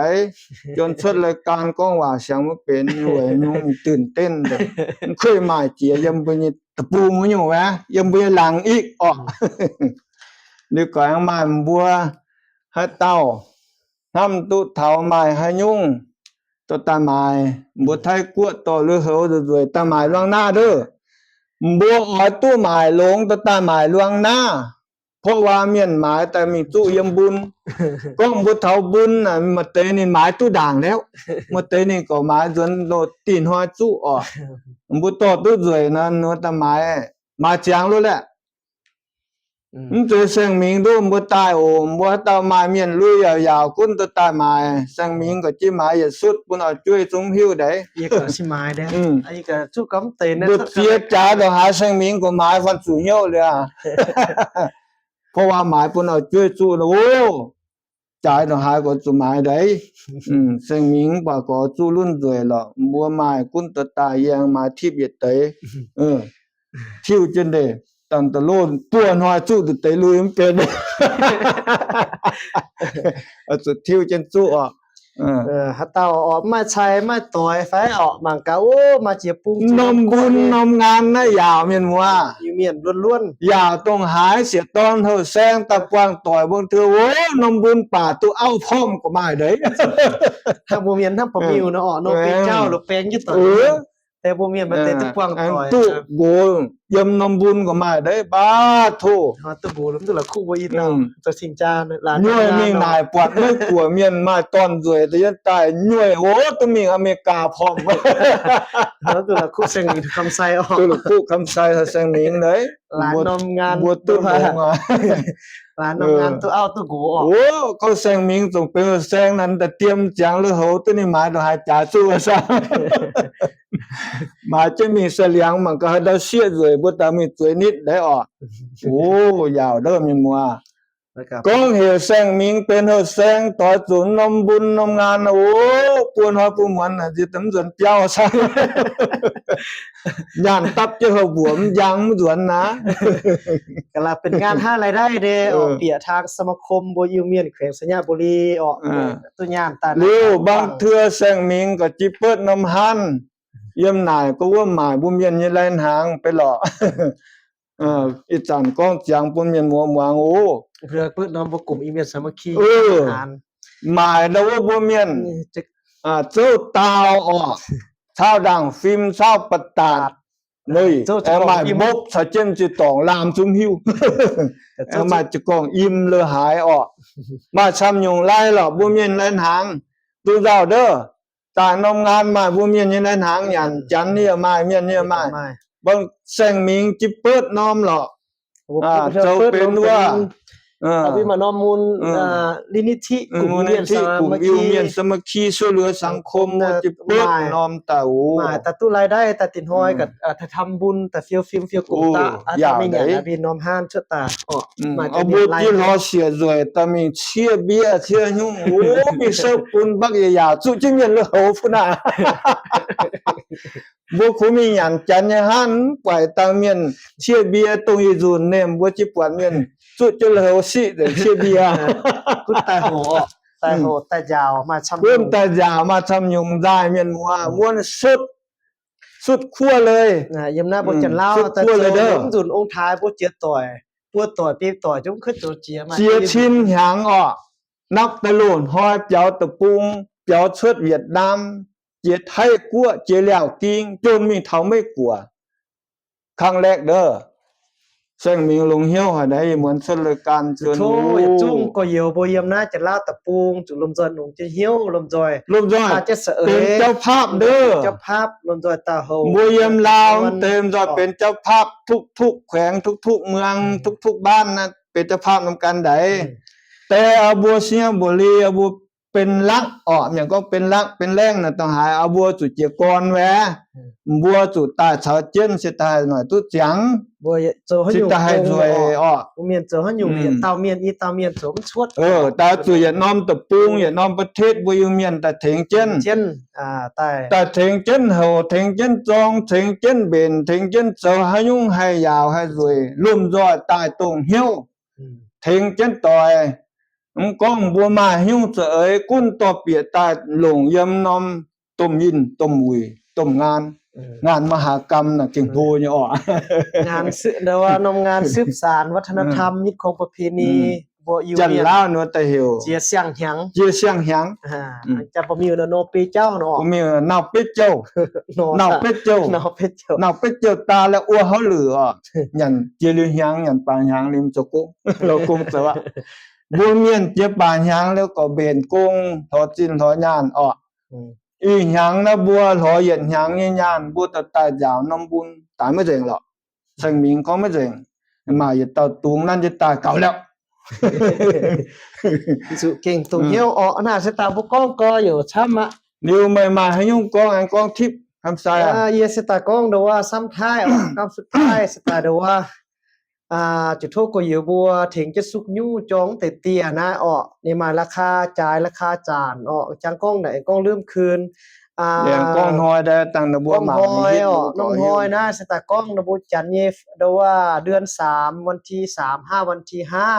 ຈົນເສີດລາຍການກ້ອງຫວ່າສຽງບໍ່ເປັນ ໂອ້ຍ ຍຸງຕື່ນເຕັ້ນເດີ ມັນເຄີຍໝາຍເຈຍ ຍາມບໍ່ມີຕະປູມັນຢູ່ແວ ຍາມບໍ່ມີຫຼັງອີກ ອອກ ອືມ ຫຼືກໍຍັງໝາຍບົວໃຫ້ເຕົ້າ ຫ້ຳຕຸເຖົາໝາຍໃຫ້ຍຸງ ຕົວຕາໝາຍ ບໍ່ໄທກວດຕໍ່ຫຼືເຫີວດວຍຕາໝາຍລ່ວງໜ້າເດີ ບໍ່ອອຍຕຸໝາຍລົງຕົວຕາໝາຍລ່ວງໜ້າ ເພາະວ່າມ້ຽນໝາຍແຕ່ມີຈຸຢ້ຽມບຸນ ກ້ອງບໍ່ເຖົາບຸນນະ ມາເຕນີ້ໝາຍຕຸດ່າງແລ້ວ ມາເຕນີ້ກໍໝາຍຈົນໂລດຕີນຫ້ອຍຈຸອອກ ບໍ່ຕໍ່ຕຸດວຍນະ ນົວຕາໝາຍ ໝາຍຈຽງໂລດແຫຼະ ອືມ ມັນເຈແຊງມິງດູ ມັນບໍ່ຕາຍໂອ ມັນບໍ່ຕາຍໝາຍມ້ຽນລຸຍຍາວໆ ກຸນຕົວຕາຍໝາຍ ແຊງມິງກໍຈິໝາຍຢ່າສຸດ ປຸນເອົາຈຸ້ຍຈຸ້ມຫິ້ວໃດ ອີກກໍຊິໝາຍເດ້ ອືມ ອັນນີ້ກໍຈຸກຳເຕນ ບໍ່ເຈຍຈາດອກຫາແຊງມິງກໍໝາຍຟັນສູງໂຍເລີຍ ເພາະວ່າໝາຍປຸນເອົາຈຸ້ຍຈຸນະ ໂອ້ ຈາຍດອກຫາກໍຈຸໝາຍໃດ ອືມ ແຊງມິງປາກໍຈຸລຸນດວຍເລາະ ບົວໝາຍກຸນຕະຕາຍແຍງໝາຍທິບເຢັດເຕຍ ເອີ ທິວເຈັນເດ ຕັນຕະໂລນປົວນ້ອຍຈຸຕະເຕລຸຍມັນເປັນ ເອົາຈຸທິວເຈັນຈຸອອກ ເອີ ເອີ ຫາເຕົ້າອອກມາໃສ່ມາຕ່ອຍໄຟອອກມັງກະ ໂອ້ ມາເຈຍປຸງ ນົມບຸນນົມງານນະ ຢາວແມ່ນບໍ່ວ່າ ຢູ່ມ້ຽນລ້ວນໆ ຢາວຕ້ອງຫາຍເສຍຕອນເຮີແຊງຕາກວ້າງຕ່ອຍເບິ່ງເທື່ອ ໂອ້ ນົມບຸນປາຕຸເອົາພ້ອມກໍມາເດ້ ຖ້າບໍ່ແມ່ນນຳປາມິວນະ ເນາະ ເປັນເຈົ້າ ຫຼືແປງຢູ່ຕອນ ເອີ ແຕ່ບໍ່ແມ່ນມາແຕ່ຕຸກວ້າງຕ່ອຍ ຕຸໂກ ຢ້ຽມນຳບຸນກໍມາໄດ້ ບາດໂທ ຮອດຕະບູລຳຕຸລະຄຸບໍ່ອີດເນາະ ອືມ ຕະສິງຈານະ ຫຼານ ຍ່ວຍມີນາຍປວດເມື່ອຍກົວ ມ້ຽນມາຕອນດວຍ ຕະຢັນຕາຍ ຍ່ວຍ ໂອ້ ຕະມິງອາເມລິກາພ້ອມ ຮອດຕະລະຄຸແຊງມິງຄຳໄຊອອກ ຕະລະຄຸຄຳໄຊແຊງມິງເລີຍ ຫຼານນຳງານ ບົວຕຸນ ຫຼານນຳງານ ເອີ ຕຸເອົາຕຸໂກອອກ ໂອ້ ເຂົາແຊງມິງຕົງເປັນແຊງນັ້ນ ແຕ່ຕຽມຈາງເລີເຮົາ ຕົວນີ້ໝາຍຕ້ອງຫາຍຈາສູ່ວ່າຊັ້ນ ໝາຍຈະມີສະຫຼຽງ ມັນກໍໃຫ້ດາວເສຍດວຍ ບໍ່ຕາມີຕົວນິດໄດ້ອອກ ໂອ້ ຍາວເດີແມ່ນບໍ່ວ່າ ກອງເຫແຊງມິງເປັນເຮີແຊງ ຕໍ່ຈຸນນຳບຸນນຳງານ ໂອ້ ປວນຮອຍປວນໝວນນະ ຊິຕຳສວນປຽວຊັ້ນ ຢ້ານຕັບຈະເຮົາບວມ ຢາງມາດວນນະ ກະລະເປັນງານຫາລາຍໄດ້ເດ້ ເອີ ອອກເບຍທາງສະມາຄົມບົວອີວມຽນແຂວງໄຊຍະບູລີ ອອກ ເອີ ຕົວຢ່າງຕາ ຫຼືບາງເທື່ອແຊງມິງກໍຈິເປີດນຳຮ້ານ ຢ້ຽມນາຍກໍວ່າໝາຍ ບົວມຽນຍາຍລາຍນາງໄປເລາະ ເອີ ອີຈານກອງຈຽງປຸ້ນມຽນມົວມວງ ໂອ້ ເພື່ອເປີດນ້ອມບໍ່ກົມອີເມນສາມັກຄີ ເອີ ອານ ໝາຍນະວ່າບໍ່ແມ່ນ ອ່າ ເຈົ້າຕາວອອກ ຊາວດ່າງຟິມ ຊາວປະຕາດ ເລີຍ ເຈົ້າ ແຕ່ໝາຍບົກ ຊາວເຈັນຈິຕອງ ລາມຊຸມຫິວ ແຕ່ເຈົ້າ ແຕ່ໝາຍຈະກອງອີ່ມເລີຫາຍອອກ ມາຊ້ຳຍຸງຫຼາຍລະ ບໍ່ແມ່ນແລ່ນຫາງ ດູເຈົ້າເດີ ຕາຍນອມງານມາ ບໍ່ແມ່ນຍັງໄດ້ນາງຫຍັງ ຈັນນີ້ມາ ແມ່ນນີ້ມາ ເບິ່ງແຊງມິງຈິເປີດນ້ອມເລາະ ອ່າ ເຈົ້າເປັນວ່າ ເອີ ອາວິມານອມມູນ ເອີ ອ່າ ລິນິທິ ເອີ ກຸ່ມ ມູນນິທິ ກຸ່ມ ສາມັກຄີ ຢູມຽນສາມັກຄີ ຊ່ວຍເຫຼືອສັງຄົມ ເອີ ຈິເປີດນ້ອມຕາ ໂອ້ ມາຕາຕຸລາຍໄດ້ ຕາຕິນຫ້ອຍ ອືມ ກັບ ອ່າ ຕາທຳບຸນ ຕາຟຽວຟິມ ຟຽວກຸມຕາ ອາຕາມີຫຍັງ ອາວິນອມຮ້ານ ຊະຕາ ເອາະ ອືມ ມາ ເອົາບຸດທີ່ລໍເສຍສວຍ ຕາມີເຊຍເບຍ ເຊຍຫຍຸ້ງ ໂອ້ ມີເສີບປຸນບັກຢາໆ ສຸຈິມຽນເລີເຮົາພຸ້ນນະ ບໍ່ຄູມີຫຍັງຈັນຍະຫັ້ນ ໄປຕາມມຽນ ເຊຍເບຍຕົງອີຊູນເນມ ບໍ່ຈິປວນມຽນ ສຸຈະເລີເຮົາຊິເດ ເຊຍເບຍ ກຸນຕາໂຫ ຕາໂຫ ອືມ ຕາຍາວ ມາຊຳ ກຸນຕາຍາວ ມາຊຳຍຸງ ໄດ້ມຽນມົວ ອືມ ມ່ວນສຸດ ສຸດຂົ້ວເລີຍ ນະ ຢ້ຽມໜ້າບໍ່ຈັນລາວ ສຸດຂົ້ວເລີເດີ ແຕ່ໂຈລົງຈຸນອົງທ້າຍບໍ່ເຈຍຕ່ອຍ ປົວຕໍ່ຕີຕໍ່ ຈົ່ງຄືໂຈເຈຍມາ ເຈຍຊິນຫຍັງອອກ ນັບແຕ່ໂຫຼນຮອຍ ປຽວຕະປຸງ ປຽວເຊີດຫວຽດນາມ ເຈຍໄທກົວ ເຈຍແລ້ວກິງ ຈົນມີເຖົ້າໄມ່ກົວ ຄັ້ງແລກເດີ ແຊງໝິງຫຼົງຫ່ຽວໃຫ້ໄດ້ ໝວນຊົນລາຍການເຊີນ ໂອ້ ຢາກຈຸ້ງກໍຢຽວບໍ່ຢ້ຽມນາ ຈະລາວຕະປູງ ຈຸລົມຈອຍໜົງຈະຫ່ຽວ ລົມຈອຍ ລົມຈອຍ ຕາຈະສະເອີຍ ເປັນເຈົ້າພາບເດີ ເປັນເຈົ້າພາບ ລົມຈອຍຕາໂຮ ບໍ່ຢ້ຽມລາວ ເຕັມຈອຍເປັນເຈົ້າພາບທຸກໆແຂວງ ທຸກໆເມືອງ ທຸກໆບ້ານນະ ເປັນເຈົ້າພາບນຳກັນໃດ ແຕ່ອາບົວໄຊຍະບູລີ ອາບົວ ເປັນຫຼັກ ອອກຫຍັງກໍເປັນຫຼັກເປັນແຫຼ່ງນະ ຕ້ອງໃຫ້ອາບົວຈຸເຈຍກອນແວ ບົວຈຸຕາຍຊາວເຈັນ ຊິຕາຍໜ້ອຍຕຸຈຽງ ບໍ່ໂຈໃຫ້ ຊິຕາຍໃຫ້ຊ່ວຍ ອອກ ບໍ່ແມ່ນໂຈໃຫ້ຢູ່ ເອີ ເຕົາມຽນອີເຕົາມຽນໂຈມັນຊວດ ເອີ ຕາຈຸຢາກນ້ອມຕະປູງ ຢາກນ້ອມປະເທດ ບໍ່ຢູ່ມຽນຕາເທັງເຈັນ ເຈັນ ອາ ຕາຍ ຕາເທັງເຈັນເຫົາ ເທັງເຈັນຈອງ ເທັງເຈັນເບັນ ເທັງເຈັນເຊົາ ໃຫ້ຍຸງໃຫ້ຍາວໃຫ້ລວຍ ລຸ່ມຢອດຕາຍຕົງຫ່ຽວ ເທັງເຈັນຕອຍ ອືມ ກ້ອງບົວມາຫິ້ວສະເອີຍ ກຸ້ນຕໍ່ເປຍຕາຍຫຼົງຢ້ຽມນ້ອມ ຕົ້ມຍິນ ຕົ້ມຫວຸຍ ຕົ້ມງານ ເອີ ງານມະຫາກຳນະ ເກັ່ງໂພຍອອກ ງານສືບ ແຕ່ວ່ານ້ອມງານສືບສານວັດທະນະທຳ ເອີ ຮີດຄອງປະເພນີ ເອີ ບໍ່ຢູ່ ຈັນລາວເນາະຕາເຫວ ເຈຍສຽງຫຍັງ ເຈຍສຽງຫຍັງ ອາ ອືມ ຈະບໍ່ມີເນາະ ເປເຈົ້າເນາະ ບໍ່ມີເນາະ ເປັດເຈົ້າ ເນາະ ເນາະ ເປັດເຈົ້າ ເນາະ ເປັດເຈົ້າ ເນາະ ເປັດເຈົ້າຕາ ແລະ ອົວເຮົາເຫຼືອ ຫຍັນເຈຍຫຼືຫຍັງ ຫຍັນປາຫຍັງລິມສະກຸ ລາວກຸງສະວະ ບົວມຽນເຈຍປາຫຍັງ ແລ້ວກໍເບັນກົງ ຖອດສິນຖອດຍານອອກ ອືມ ອີຫຍັງນະບົວ ຫຼໍຢຽດຫຍັງຍານ ບົວຕະຕາຍຢາວນ້ຳບຸນ ຕາຍມາເຈັງເລາະ ແຊງໝິງຂອງມາເຈັງ ມາຢາເຕົາຕຸງນັ້ນຢາຕາຍເກົ່າແລ້ວ ສຸເກັ່ງຕົງ ອືມ ຫ່ຽວອອກ ອະນາດສະຕາບຸກກ້ອງກໍຢູ່ຊ້ຳມະ ນິວໄມມາໃຫ້ຍຸງກ້ອງ ອັນກ້ອງທິບ ຄຳຊາຍ ອາ ເຢຍສະຕາກ້ອງດອກວ່າຊ້ຳທ້າຍອອກ ຄຳສຸດທ້າຍສະຕາດອກວ່າ ອາ ຈຸໂທກໍຢຽວບົວ ເທັງຈະສຸກຍູ້ຈອງແຕ່ເຕຍນະ ອອກ ນີ້ມາລາຄາຈ່າຍ ລາຄາຈານ ອອກ ຈັ່ງກ້ອງໃດ ກ້ອງເລີ່ມຄືນ ອາ ແດງກ້ອງຮອຍໄດ້ຕັ້ງນະບົວ ກ້ອງຮອຍ ມາໃຫ້ເຫັນ ອອກ ນ້ອງຮອຍນະ ສະຕາກ້ອງນະບົວຈັນເຍ ດອກວ່າເດືອນສາມ ວັນທີສາມ ຫາວັນທີຫ້າ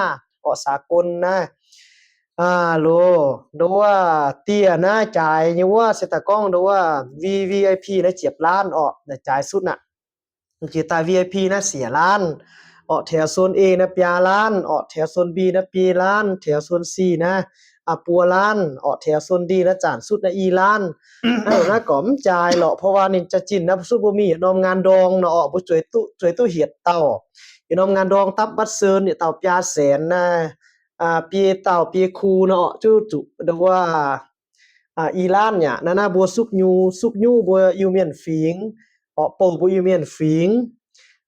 ອອກສາກົນນະ ອາ ໂລ ດອກວ່າເຕຍນະ ຈ່າຍຍວ່າ ສະຕາກ້ອງ ດອກວ່າ ວີ ວີໄອພີ ນະ ຈຽບລ້ານ ອອກ ນະ ຈ່າຍສຸດນະ ເຈຕາ ວີໄອພີ ນະ ເສຍລ້ານ ອອກແຖວໂຊນເອນະ ປຽລ້ານ ອອກແຖວໂຊນບີນະ ປີລ້ານ ແຖວໂຊນຊີນະ ອາ ປົວລ້ານ ອອກແຖວໂຊນດີນະ ຈານສຸດນະ ອີລ້ານ ເອົານະ ກໍມັນຈ່າຍເລາະ ເພາະວ່ານິນຈາຈິນນະ ສຸດບໍ່ມີ ນອມງານດອງນະ ອອກ ບໍ່ຊ່ວຍຕຸ ຊ່ວຍຕຸຫຽດເຕົ້າ ຢູ່ນອມງານດອງຕັບບັດເຊີນ ເຕົ້າປຽແສນນະ ອາ ປຽເຕົ້າ ປຽຄູນະ ອອກ ຈຸ ຈຸ ດອກວ່າ ອາ ອີລ້ານຍະ ນານາບົວສຸກຍູ້ ສຸກຍູ້ບົວຢູ່ມຽນຝິງ ອອກໂປບົວຢູ່ມຽນຝິງ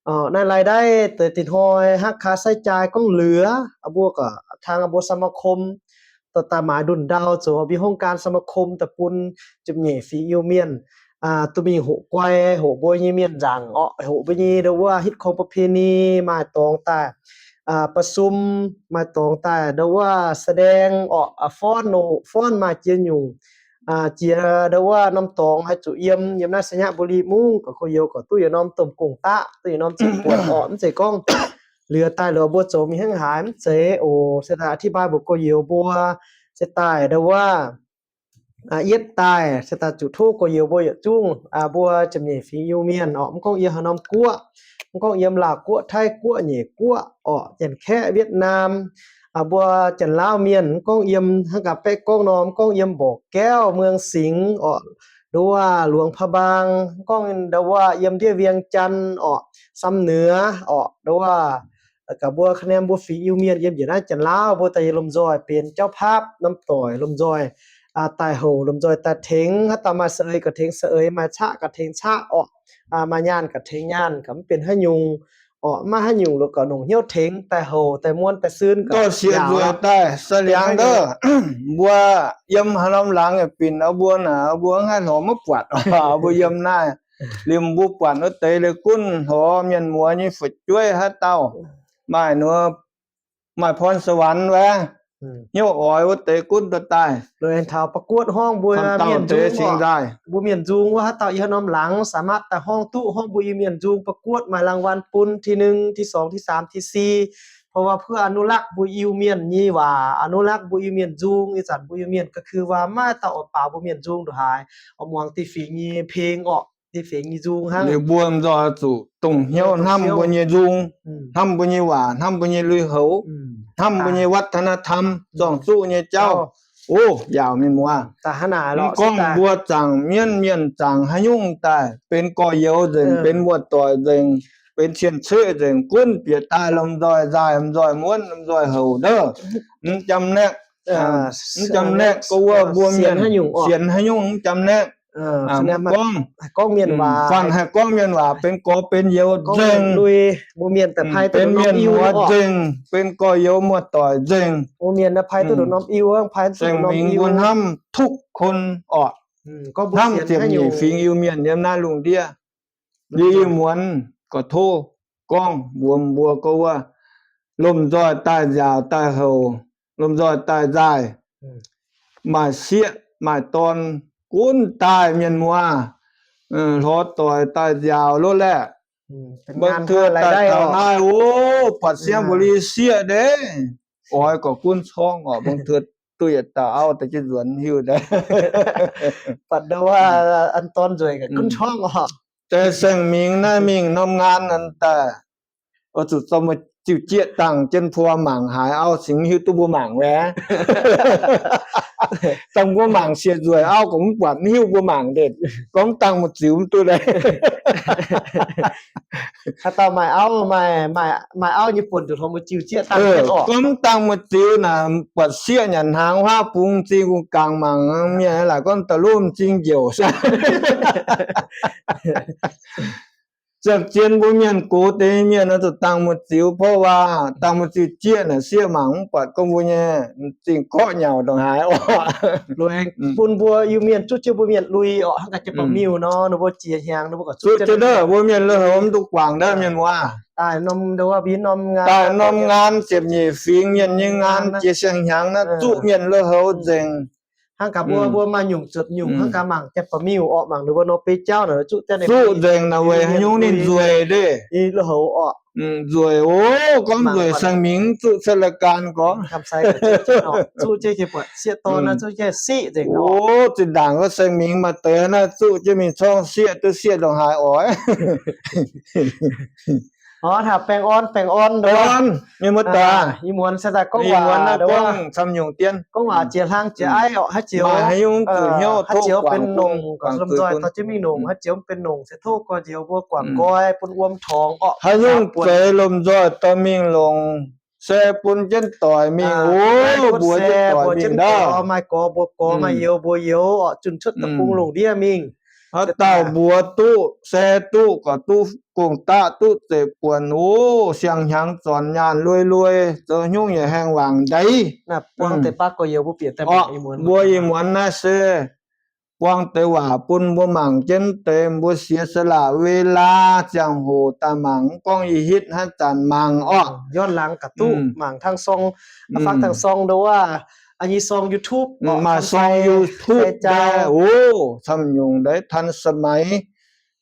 ເອີ ໃນລາຍໄດ້ແຕ່ຕິດຫອຍ ຫັກຄ່າໃຊ້ຈ່າຍກອງເຫຼືອ ອາບົວກໍ ທາງອາບົວສະມາຄົມ ຕະຕາໝາຍດຸນດາວ ໂຈມີໂຮງການສະມາຄົມຕະປຸນ ຈຸບເຫຍຝີຢູ່ມຽນ ອາ ຕຸມີໂຫກວາຍ ໂຫບົວເຍມຽນຈັງ ເອາະ ໂຫບົວເຍດາວາ ຮີດຄອງປະເພນີ ໝາຍຕອງຕາ ອາ ປະຊຸມ ໝາຍຕອງຕາດາວາ ສະແດງ ເອາະ ອາ ຟ້ອນໂນ ຟ້ອນມາເຈຍຫຍຸ້ງ ອາ ເຈຍດາວານ້ຳຕອງ ໃຫ້ຈຸຢ້ຽມ ຢ້ຽມນາໄຊຍະບູລີມຸງ ກໍໂຄໂຍ ກໍຕຸ້ຍນ້ອມຕົ້ມກຸງຕະ ຕຸ້ຍນ້ອມຈິບປວດ ເອາະ ມັນເສຍກ້ອງ ເຫຼືອຕາຍເຫຼືອບົວໂຈມີແຮງຫາຍ ມັນເສ ໂອ ເສຕາອະທິບາຍບົວໂກໂຍບົວ ເສຕາຍດາວາ ອາ ອຽດຕາຍ ສະຕາຈຸໂທ ກໍເຢວບໍ່ຢາກຈຸງ ອາ ບົວຈະມີຝີຢູ່ມຽນ ອອກ ມັນກ້ອງອຽຫະນອມກົວ ມັນກ້ອງອຽມລາວກົວ ໄທກົວ ເຫຍກົວ ອອກ ຈຽນແຄະ ຫວຽດນາມ ອາ ບົວຈັນລາວມຽນ ມັນກ້ອງອຽມ ຮັງກາແປະ ກ້ອງນອມ ມັນກ້ອງອຽມບໍ່ແກ້ວ ເມືອງສິງ ອອກ ໂດວ່າ ຫຼວງພະບາງ ມັນກ້ອງ ໂດວ່າ ອຽມເດຍວຽງຈັນ ອອກ ຊຳເໜືອ ອອກ ໂດວ່າ ລະກະບົວຂະແນມບົວຝີຢູ່ມຽນ ອຽມເຢຍນາຍຈັນລາວ ບົວຕາເຢຍລົມຈອຍ ເປັນເຈົ້າພາບນຳຕ່ອຍລົມຈອຍ ອາ ຕາຍໂຫ ລົມຈອຍຕາເທັງ ຫາຕາມາສະເອີຍກະເທັງສະເອີຍ ມາຊະກະເທັງຊະ ອອກ ອາ ມາຍານກະເທັງຍານ ກະມັນເປັນຫະຍຸງ ອອກມາຫະຍຸງ ລະກະໜົງຫ່ຽວເທັງ ຕາຍໂຫ ຕາຍມ່ວນ ຕາຍຊື່ນ ກະສຽດລວຍຕາຍສະຫຼຽງເດີ ບົວຢ້ຽມຫາລຳຫຼັງ ເປັນເອົາບົວໜາ ບົວຫາຫຼໍມາປວດ ບົວຢ້ຽມນາຍ ລິມບຸບປານໂອເຕເລກຸນ ຫໍມຽນມົວຍີ່ຝືດຈ້ວຍຫາເຕົ້າ ໝາຍໜວບ ໝາຍພອນສະຫວັນແວ ອືມ ຫ່ຽວອອຍໂອເຕກຸນຕະຕາຍ ໂດຍອັນເຖົ້າປະກວດຮ້ອງບົວມຽນຈຸງ ບົວມຽນຈຸງວ່າເຕົ້າອີຫະນອມຫຼັງ ສາມາດຕະຮ້ອງຕຸຮ້ອງບົວອີມຽນຈຸງ ປະກວດໝາຍລາງວັນປຸນທີໜຶ່ງ ທີສອງ ທີສາມ ທີສີ່ ເພາະວ່າເພື່ອອະນຸລັກບົວອີມຽນຍີ່ຫວາ ອະນຸລັກບົວອີມຽນຈຸງ ອີສານບົວອີມຽນ ກະຄືວ່າມາເຕົ້າອອກປາບົວມຽນຈຸງ ໂດຍຫາຍ ອອກມວງຕີຝີຍີ່ເພງອອກ ທີ່ເຟງຍີ່ຈຸງຫັ້ນ ຫຼື ບວມຈອຈູຕົງຫ່ຽວ ນຳບຸນເຍຈຸງ ອືມ ນຳບຸນເຍຫວາ ນຳບຸນເຍລຸຍເຫົາ ອືມ ນຳບຸນເຍວັດທະນະທຳ ອືມ ຈອງຈຸເຍເຈົ້າ ເຈົ້າ ໂອ້ ຍາວແມ່ນໝວາ ຕາຫະໜາເລາະ ກ້ອງບົວຈັງ ມຽນ ມຽນຈັງ ຫະຍຸງຕາຍ ເປັນກໍເຢວເຈັງ ເອີ ເປັນບົວຕອຍເຈັງ ປັນຊຽນເຊີເຈັງກຸນ ເປຍຕາຍລຳດອຍ ຢາຍລຳດອຍ ມ້ວນລຳດອຍເຫົ່າເດີ ມັນຈຳແນກ ເອີ ອ່າ ມັນຈຳແນກກໍວ່າບໍ່ແມ່ນ ສຽນຫະຍຸງອອກ ສຽນຫະຍຸງມັນຈຳແນກ ເອີ ອ່າ ສະແດງວ່າ ກ້ອງ ກ້ອງມຽນຫວາ ອືມ ຟັນໃຫ້ກ້ອງມຽນຫວາ ເປັນກໍເປັນເຢວ ກ້ອງ ເຈັງ ລຸຍ ບໍ່ແມ່ນແຕ່ ອືມ ໄພ ເປັນມຽນຫົວ ເຈັງ ເປັນກໍເຢວ ມວດຕອຍ ເຈັງ ບໍ່ແມ່ນນະ ໄພ ອືມ ໂຕໂດນນ້ອມອິ້ວ ໄພ ໂຕໂດນນ້ອມອິ້ວ ແສງມິງບຸນທຳ ທຸກຄົນອອກ ອືມ ກໍບໍ່ ທຳ ສຽນຫະຍຸງ ສຽນມີ ຟີງອິ້ວມຽນ ຍາມນາລຸງເດຍ ຢູ່ມວນກໍໂທ ກ້ອງ ບວມບົວກໍວ່າ ລົມຈອຍຕາຍຢາວຕາຍເຫົ່າ ລົມຈອຍຕາຍຢາຍ ອືມ ໝາຍເສຍ ໝາຍຕອນ ກຸນຕາຍມຽນມົວ ເອີ ລໍຕອຍຕາຍຢາວໂລດແຫຼະ ອືມ ເປັນງານ ບາງເທື່ອຕາຍເຖົ້ານາຍ ໂອ້ ປາດສຽງ ອືມ ບໍລິເສຍເດ້ ອອຍກໍກຸນຊ່ອງອອກ ບາງເທື່ອຕຸ້ຍຕາເອົາແຕ່ຈິດຫວນຫິວໄດ້ ປັດດາວ່າ ອືມ ອັນຕອນຈອຍກໍ ອືມ ກຸນຊ່ອງອອກ ແຕ່ແສງມິງນາຍມິງນຳງານນັ້ນແຕ່ ເອີ ຈຸດຕ້ອງມາຈິ້ວຈຽດຕັ້ງ ເຈັນພົວໝາງຫາຍເອົາ ສິງຫິວຕູ້ບໍ່ໝາງແວ ຕັ້ງບໍ່ໝາງເສຍຈວຍເອົາ ກໍມັນປວດຫິວບໍ່ໝາງເດັດ ກໍມັນຕັ້ງມາຈິ້ວຕູ້ໄດ ຖ້າເຕົ້າໝາຍເອົາ ໝາຍ ໝາຍ ໝາຍເອົາຍີ່ປຸ່ນ ຈຸດຂອງມາຈິ້ວຈຽດຕັ້ງ ເອີ ເຈັນອອກ ກໍມັນຕັ້ງມາຈິ້ວນະ ປວດເສຍຫຍັນຫາງຫວາປຸງຈິງກຸງກາງໝາງ ເມຍຫຼາຍກໍຕະລຸມຈິງກ່ຽວຊະ ຈັກເຈັນບໍ່ແມ່ນໂກເຕເມຍນະ ຕົວຕັ້ງໝົດຈິວ ເພາະວ່າຕັ້ງໝົດຈິວເຈຍນະ ເສຍໝາງປັດກໍບໍ່ແຍ່ ຈິງເກາະເຫຍົາຕ້ອງຫາຍອອກ ໂລແຮງ ອືມ ປຸນບົວຢູ່ມຽນ ຈຸເຈຍບໍ່ແມ່ນລຸຍອອກ ຫັ້ນກໍຈະປະມິວເນາະ ອືມ ນະບໍ່ເຈຍແຮງ ນະບໍ່ກໍຈຸເຈຍເດີ ບໍ່ແມ່ນເລີຍ ໂຮມຕຸກກວາງເດີ ແມ່ນວ່າ ຕາຍນຳເດີວ່າບີນຳງານ ຕາຍນຳງານ ເສບເຍຝິງ ມຽນຍິງງານ ເຈຍແຊງຫຍັງນະ ເອີ ຈຸມຽນເລີຍເຮົາເຈັງ ຫັ້ນກະບົວ ອືມ ບົວມາຫຍຸ້ງຈຸດຫຍຸ້ງ ອືມ ຫັ້ນກະໝັງແຈບປະມິວອອກໝັງ ຫຼືວ່ານອກເປເຈົ້ານະ ຈຸແຈໃນ ຈຸແດງນະເວຍ ຫະຍຸງນິນຈວຍເດ້ ອີເລີເຮົາອອກ ອືມ ຈວຍ ໂອ້ ກອງຈວຍສັງມິງ ຈຸສະລະການກໍ ຄຳໄຊກໍຈຸເນາະ ຈຸເຈເຈປະເສຍໂຕນະ ອືມ ຈຸເຈຊິເດເນາະ ໂອ້ ຈິນດາງກໍສັງມິງມາເຕີນະ ຈຸເຈມີຊ່ອງເສຍ ຕຸເສຍດອງຫາຍອອຍ ອໍ ຖ້າແປງອ່ອນ ແປງອ່ອນ ແປງອ່ອນ ເດີວ່າ ມີໝົດຕາ ອີໝວນສະຕາກ້ອງວ່າ ເດີວ່າ ຊຳຍຸງຕຽນ ກ້ອງວ່າ ອືມ ເຈຍລາງເຈຍໄອອອກ ຫາຈຽວ ມາໃຫ້ຍຸງ ເອີ ເກີດເຫຍົ້າ ຫາຈຽວເປັນໜົງ ໂທກ ກໍລຳດອຍ ໂຕຈິມີໜົງ ອືມ ຫາຈຽວເປັນໜົງ ເສໂທກກໍຈຽວ ບົວກວາງ ອືມ ກ້ອຍ ປຸນອວມທອງ ອອກ ຫາຍຸງເກີດລົມຈອຍ ຕອນມິງລົງ ແຊປຸນເຈັນຕອຍມິງ ອ່າ ໂອ້ ບົວເຈັນຕອຍມິງເດີ ມາກໍບົວກໍ ອືມ ມາເຢວບົວເຢວ ອອກ ຈຸນເຖິດຕະປຸງ ອືມ ລົງເດຍມິງ ຫາເຕົ້າບົວຕຸ ແຊຕຸກໍຕຸກົງຕະຕຸເຕະປວນ ໂອ້ ສຽງຫຍັງສອນຍານລວຍໆ ເຈົ້າຫຍຸ້ງຢ່າແຮງຫວັງໃດ ນະ ປວງ ອືມ ແຕ່ປາກກໍເຢວບໍ່ປຽນແຕ່ ອໍ ອີໝວນ ບົວອີໝວນນະເຊ ປວງແຕ່ວ່າປຸນບໍ່ໝັງເຈັນເຕັມ ບໍ່ເສຍສະຫຼະເວລາ ຈຽງໂຫຕາໝັງ ກ້ອງອີຮິດ ຫາຈານໝັງ ອອກ ຍ້ອນຫຼັງກະຕຸ ອືມ ໝັງທັງຊ່ອງ ອືມ ຝາກທັງຊ່ອງເດີວ່າ ອັນນີ້ຊ່ອງຢູທູບ ອືມ ເນາະ ມາຊ່ອງຢູທູບ ແດ່ ໂອ້ ຊຳຍຸງໄດ້ທັນສະໄໝ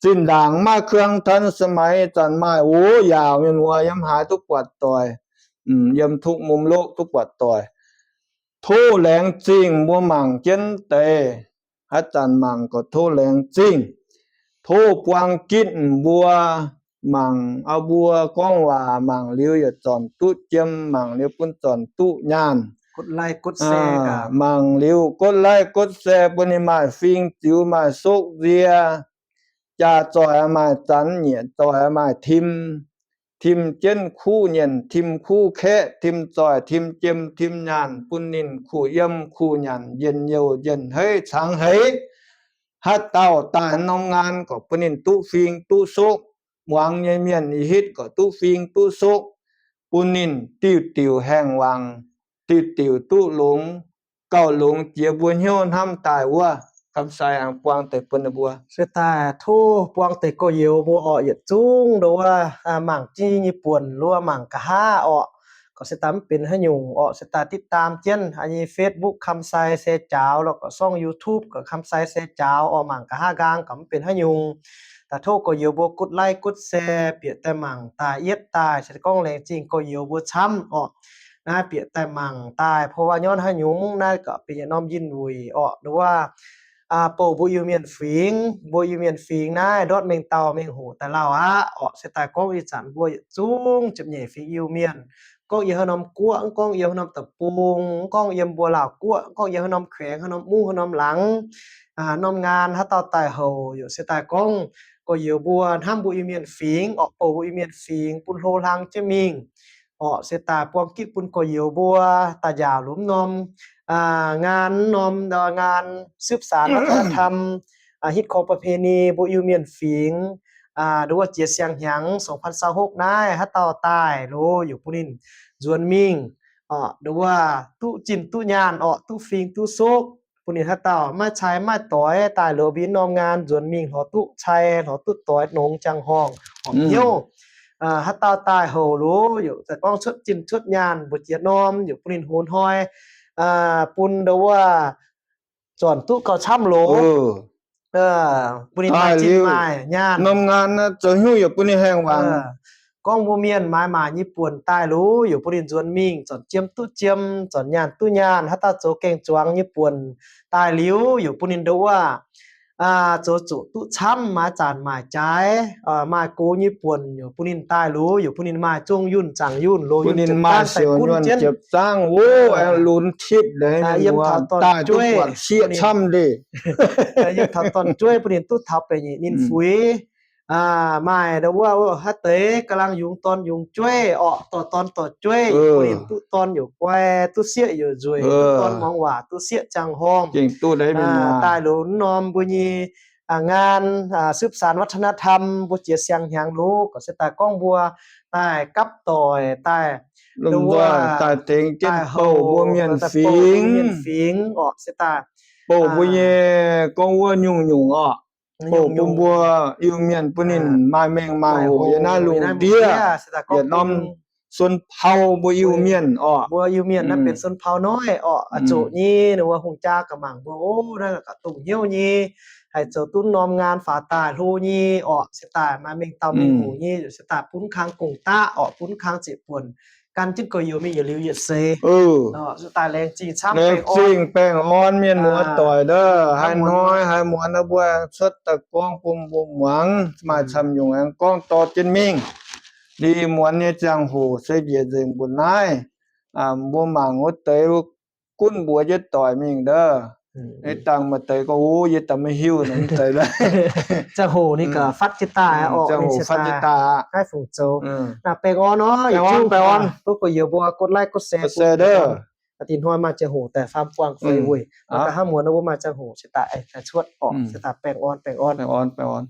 ຈິນດາງມາເຄື່ອງທັນສະໄໝ ຈັນໝາຍ ໂອ້ ຍາວ ຍາວ ຍາມຫາຍ ທຸກປວດຕອຍ ອືມ ຍາມທຸກມຸມໂລກ ທຸກປວດຕອຍ ໂທແຫຼງຈິງ ບົວໝັງເຈັນເຕ ອາຈານໝັງກໍໂທແຫຼງຈິງ ໂທປວາງກິນບົວ ໝັງເອົາບົວກ້ອງຫວາ ໝັງລິວຢ່າຈອນຕຸຈຽມ ໝັງລິວປຸ້ນຈອນຕຸຍານ ກົດໄລກົດແຊ ອ່າ ກະ ໝັງລິວກົດໄລກົດແຊ ປຸ້ນນີ້ໝາຍຟິງຈິວ ໝາຍໂຊກເຊຍ ຈາຈອຍໝາຍຈັນ ເຫຍຈອຍໝາຍທິມ ທິມເຈັນຄູ່ເຫຍນ ທິມຄູ່ແຄ ທິມຈອຍ ທິມເຈັມ ທິມຍານ ປຸ້ນນິນຄູ່ຢ້ຽມຄູ່ຍານ ເຢັນເຍົວເຢັນເຮີຍ ສາງເຮີຍ ຫາເຕົ້າຕາຍນອງງານ ກໍປຸ້ນນິນຕຸຟີງຕຸໂຊກ ຫວັງໃຫຍ່ມຽນອີຮິດ ກໍຕຸຟີງຕຸໂຊກ ປຸ້ນນິນຕິວຕິວແຫ່ງຫວັງ ຕິວຕິວຕຸຫຼົງ ເກົ້າຫຼົງເຈຍບົວເຫ່ຽວ ນ້ຳຕາຍວັວ ຄຳໄຊອັງປວງເຕີເປີນນະບົວ ເສຕາໂທ ປວງເຕີກໍເຢວບົວອອກ ຢາດຈຸງໂດວ່າ ອາ ໝັງຈີ່ຍີ່ປຸ່ນ ຫຼືວ່າໝັງກະຫາອອກ ກໍເສຕາມັນເປັນຫະຍຸງອອກ ເສຕາຕິດຕາມເຈັນ ອັນນີ້ເຟສບຸກ ຄຳໄຊແຊຈາວ ແລ້ວກໍຊ່ອງຢູທູບ ກໍຄຳໄຊແຊຈາວ ອອກໝັງກະຫາກາງ ກໍມັນເປັນຫະຍຸງ ຕາໂທກໍເຢວບົວກົດໄລກົດແຊ ປຽກແຕ່ໝັງຕາຍ ອຽດຕາຍ ເສຕາກ້ອງແຫຼງຈິງກໍເຢວບົວຊ້ຳອອກ ນາຍປຽກແຕ່ໝັງຕາຍ ເພາະວ່າຍ້ອນຫະຍຸງນາຍກໍເປັນຍານ້ອມຢິນຫວຸຍອອກ ຫຼືວ່າ ອາ ໂປບໍ່ອີ່ມຽນຝິງ ບໍ່ອີ່ມຽນຝິງນາຍ ດອດແມງເຕົ່າແມງໂຫຕາລາວອະ ອອກສາຍຕາກ້ອງອີສານບົວຢາກສູງ ຈັບແຫຍ່ຝິງອີ່ມຽນ ກ້ອງເອີຍເຮົານຳກົວ ກ້ອງເອີຍເຮົານຳຕະປູງ ກ້ອງເອີຍບົວລາວກົວ ກ້ອງເອີຍເຮົານຳແຂວງ ເຮົານຳໝູ່ ເຮົານຳຫຼັງ ອາ ນຳງານ ຫາເຕົ້າຕາຍເຮົາຢູ່ສາຍຕາກ້ອງ ກໍເຍວບົວ ຫ້ຳບຸອີວມຽນຝີງ ອອກໂປບຸອີວມຽນຝີງ ປຸນໂຮລາງຈະມິງ ອອກເສຍຕາປວງກິດປຸນກໍເຍວບົວ ຕາຢາວຫຼຸມນອມ ອ່າ ງານນອມ ງານສືບສານວັດທະນະທຳ ອ່າ ຮີດຄອງປະເພນີ ບຸອີວມຽນຝີງ ອ່າ ຫຼືວ່າເຈຍຊຽງຫຽງ ສອງພັນຊາວຫົກນາຍ ຫາເຕົ້າຕາຍໂລຢູ່ປຸນິນ ຈວນມິງ ອາ ຫຼືວ່າຕຸຈິນຕຸຍານ ອອກຕຸຟີງຕຸໂຊກ ປຸນິນຫາເຕົ້າ ມາໄຊມາຕອຍ ຕາຍໂລບີນອມງານ ຈວນມິງ ຫໍຕຸໄຊ ຫໍຕຸຕອຍ ໜົງຈັງຮອງ ຫອມ ອືມ ຫຽວ ອາ ຫາເຕົ້າຕາຍໂຮໂລຢູ່ ແຕ່ກອງຊົດຈິນຊົດຍານ ບໍ່ຈຽນອມຢູ່ ປຸນິນໂຫນຫອຍ ອາ ປຸນ ຫຼືວ່າ ຈອນຕຸເກົາຊ້ຳໂລ ເອີ ເອີ ປຸນິນມາຈິນມາຍານ ນຳງານນະ ເຈົ້າຮູ້ຢູ່ປຸນິນແຮງຫວັງ ເອີ ກອງບົວມຽນມາຍມາຍີ່ປຸ່ນ ຕາຍໂລຢູ່ປຸນິນຈວນມິງ ຈອນຈຽມຕຸຈຽມ ຈອນຍານຕຸຍານ ຫາຕາໂຈແກງຈວງຍີ່ປຸ່ນ ຕາຍລິວຢູ່ປຸນິນໂດອາ ອາ ໂຈຈຸຕຸຊ້ຳ ມາຈານມາຍຈາຍ ເອີ ມາໂກຍີ່ປຸ່ນຢູ່ປຸນິນ ຕາຍໂລຢູ່ປຸນິນ ມາຈົງຍຸນຈັງຍຸນໂລຍຸນ ປຸນິນມາສຽວຍວນເຈັບຈັ່ງ ໂອ້ ເອີ ລຸນທິບເດ້ ອາ ຢ້ຽມເຖົ້າຕອນ ຕາຍ ຈົວຍ ເສຍຊ້ຳເດ້ ຢ້ຽມເຖົ້າຕອນຈົວຍ ປຸນິນຕຸເຖົ້າໄປນີ້ ນິນ ອືມ ຟຸຍ ອ່າ ມາຍດາວວ່າ ໂອ ຫາເຕ ກຳລັງຍຸງຕອນຍຸງຈວຍ ເອາະ ຕໍ່ຕອນຕໍ່ຈວຍ ເອີ ປຸນິນຕຸຕອນຢູ່ແຄວ ຕຸເສຍຢູ່ຈວຍ ເອີ ຕຸຕອນມອງຫວ່າ ຕຸເສຍຈັງຮອງ ເກັ່ງຕຸໄດ້ແມ່ນວ່າ ອ່າ ຕາຍໂລນອມບຸຍ ອ່າ ງານ ອ່າ ສືບສານວັດທະນະທຳ ບົວເຈຍຊຽງຫຽງໂລ ກໍເສຍຕາຍກອງບົວ ຕາຍກັບຕອຍ ຕາຍ ລົມດ້ວຍ ຕາຍເຕັງເຈັນເປົາ ບົວມຽນຝີງ ບົວມຽນຝີງ ເອາະ ເສຍຕາຍ ໂປບຸເຍ ອ່າ ກອງບົວຍຸງຍຸງ ເອາະ ໂປປຸມບົວ ອິວມຽນ ປຸນິນ ອ່າ ມາຍແມງ ມາຍໂຫ ມາຍໂຫ ຍານາລຸງເດຍ ເສຍຕາຍກອງ ຫວຽດນາມ ຊົນເຜົ່າບົວອິວມຽນ ເອີ ເອາະ ບົວອິວມຽນນັ້ນ ອືມ ເປັນຊົນເຜົ່ານ້ອຍ ເອາະ ອືມ ອາໂຈຢີ ຫຼືວ່າຮຸງຈາກະມັງບົວ ໂອ້ ນັ້ນກະຕຸງຫ່ຽວຢີ ໃຫ້ເຈົ້າຕຸນນອມງານຝາຕາໂລຢີ ເອາະ ສະຕາຍມາເມັງເຕົ້າ ອືມ ເມັງໂຫຢີ ສະຕາຍປຸນຄັງກົງຕາ ເອາະ ປຸນຄັງເຈປວນ ກັນຈຶ່ງກໍຢູ່ມີຢ່າລິວຢ່າເຊ ເອີ ເນາະ ສະຕາຍແລງຈີງຊ້ຳ ແລງຈີງແປງອ່ອນ ມຽນຫົວ ອ່າ ຕ່ອຍເດີ ຫາຍນ້ອຍ ຫາຍມວນ ອະບວຍ ສວດຕະກອງ ປຸມບຸມຫວັງ ມາ ອືມ ຊຳຍຸງ ແອງກອງ ຕໍ່ຈິນມິງ ດີມວນ ເນຈາງໂຫ ເສຍເຈເຈິງບຸນນາຍ ອ່າ ບົວໝາງຫົວເຕີຍ ກຸນບົວເຢັດຕ່ອຍມິງເດີ ອືມ ໃນຕ່າງມາເຕີຍກໍ ໂອ້ ເຢັດຕາມາຫິວນຳເຕີຍລະ ຈາງໂຫນີ້ກໍ ອືມ ຟັດຈິຕາ ອືມ ອອກ ຈາງໂຫ ຟັດຈິຕາ ໃຫ້ຝູງໂຈ ອືມ ນະ ແປງອ່ອນເນາະ ແປງອ່ອນ ແປງອ່ອນ ໂຕກໍຢ່າບໍ່ກົດໄລກົດແຊ ກົດແຊເດີ ກະຕິນຮອຍມາຈາງໂຫ ແຕ່ຟາມກວ້າງເຟີຍ ອືມ ໂອ້ຍ ມັນກໍຫາມວນນະ ບໍ່ມາຈາງໂຫ ສະຕາ ເອີ ສະຕາຊວດອອກ ອືມ ສະຕາແປງອ່ອນ ແປງອ່ອນ ແປງອ່ອນ ແປງອ່ອນ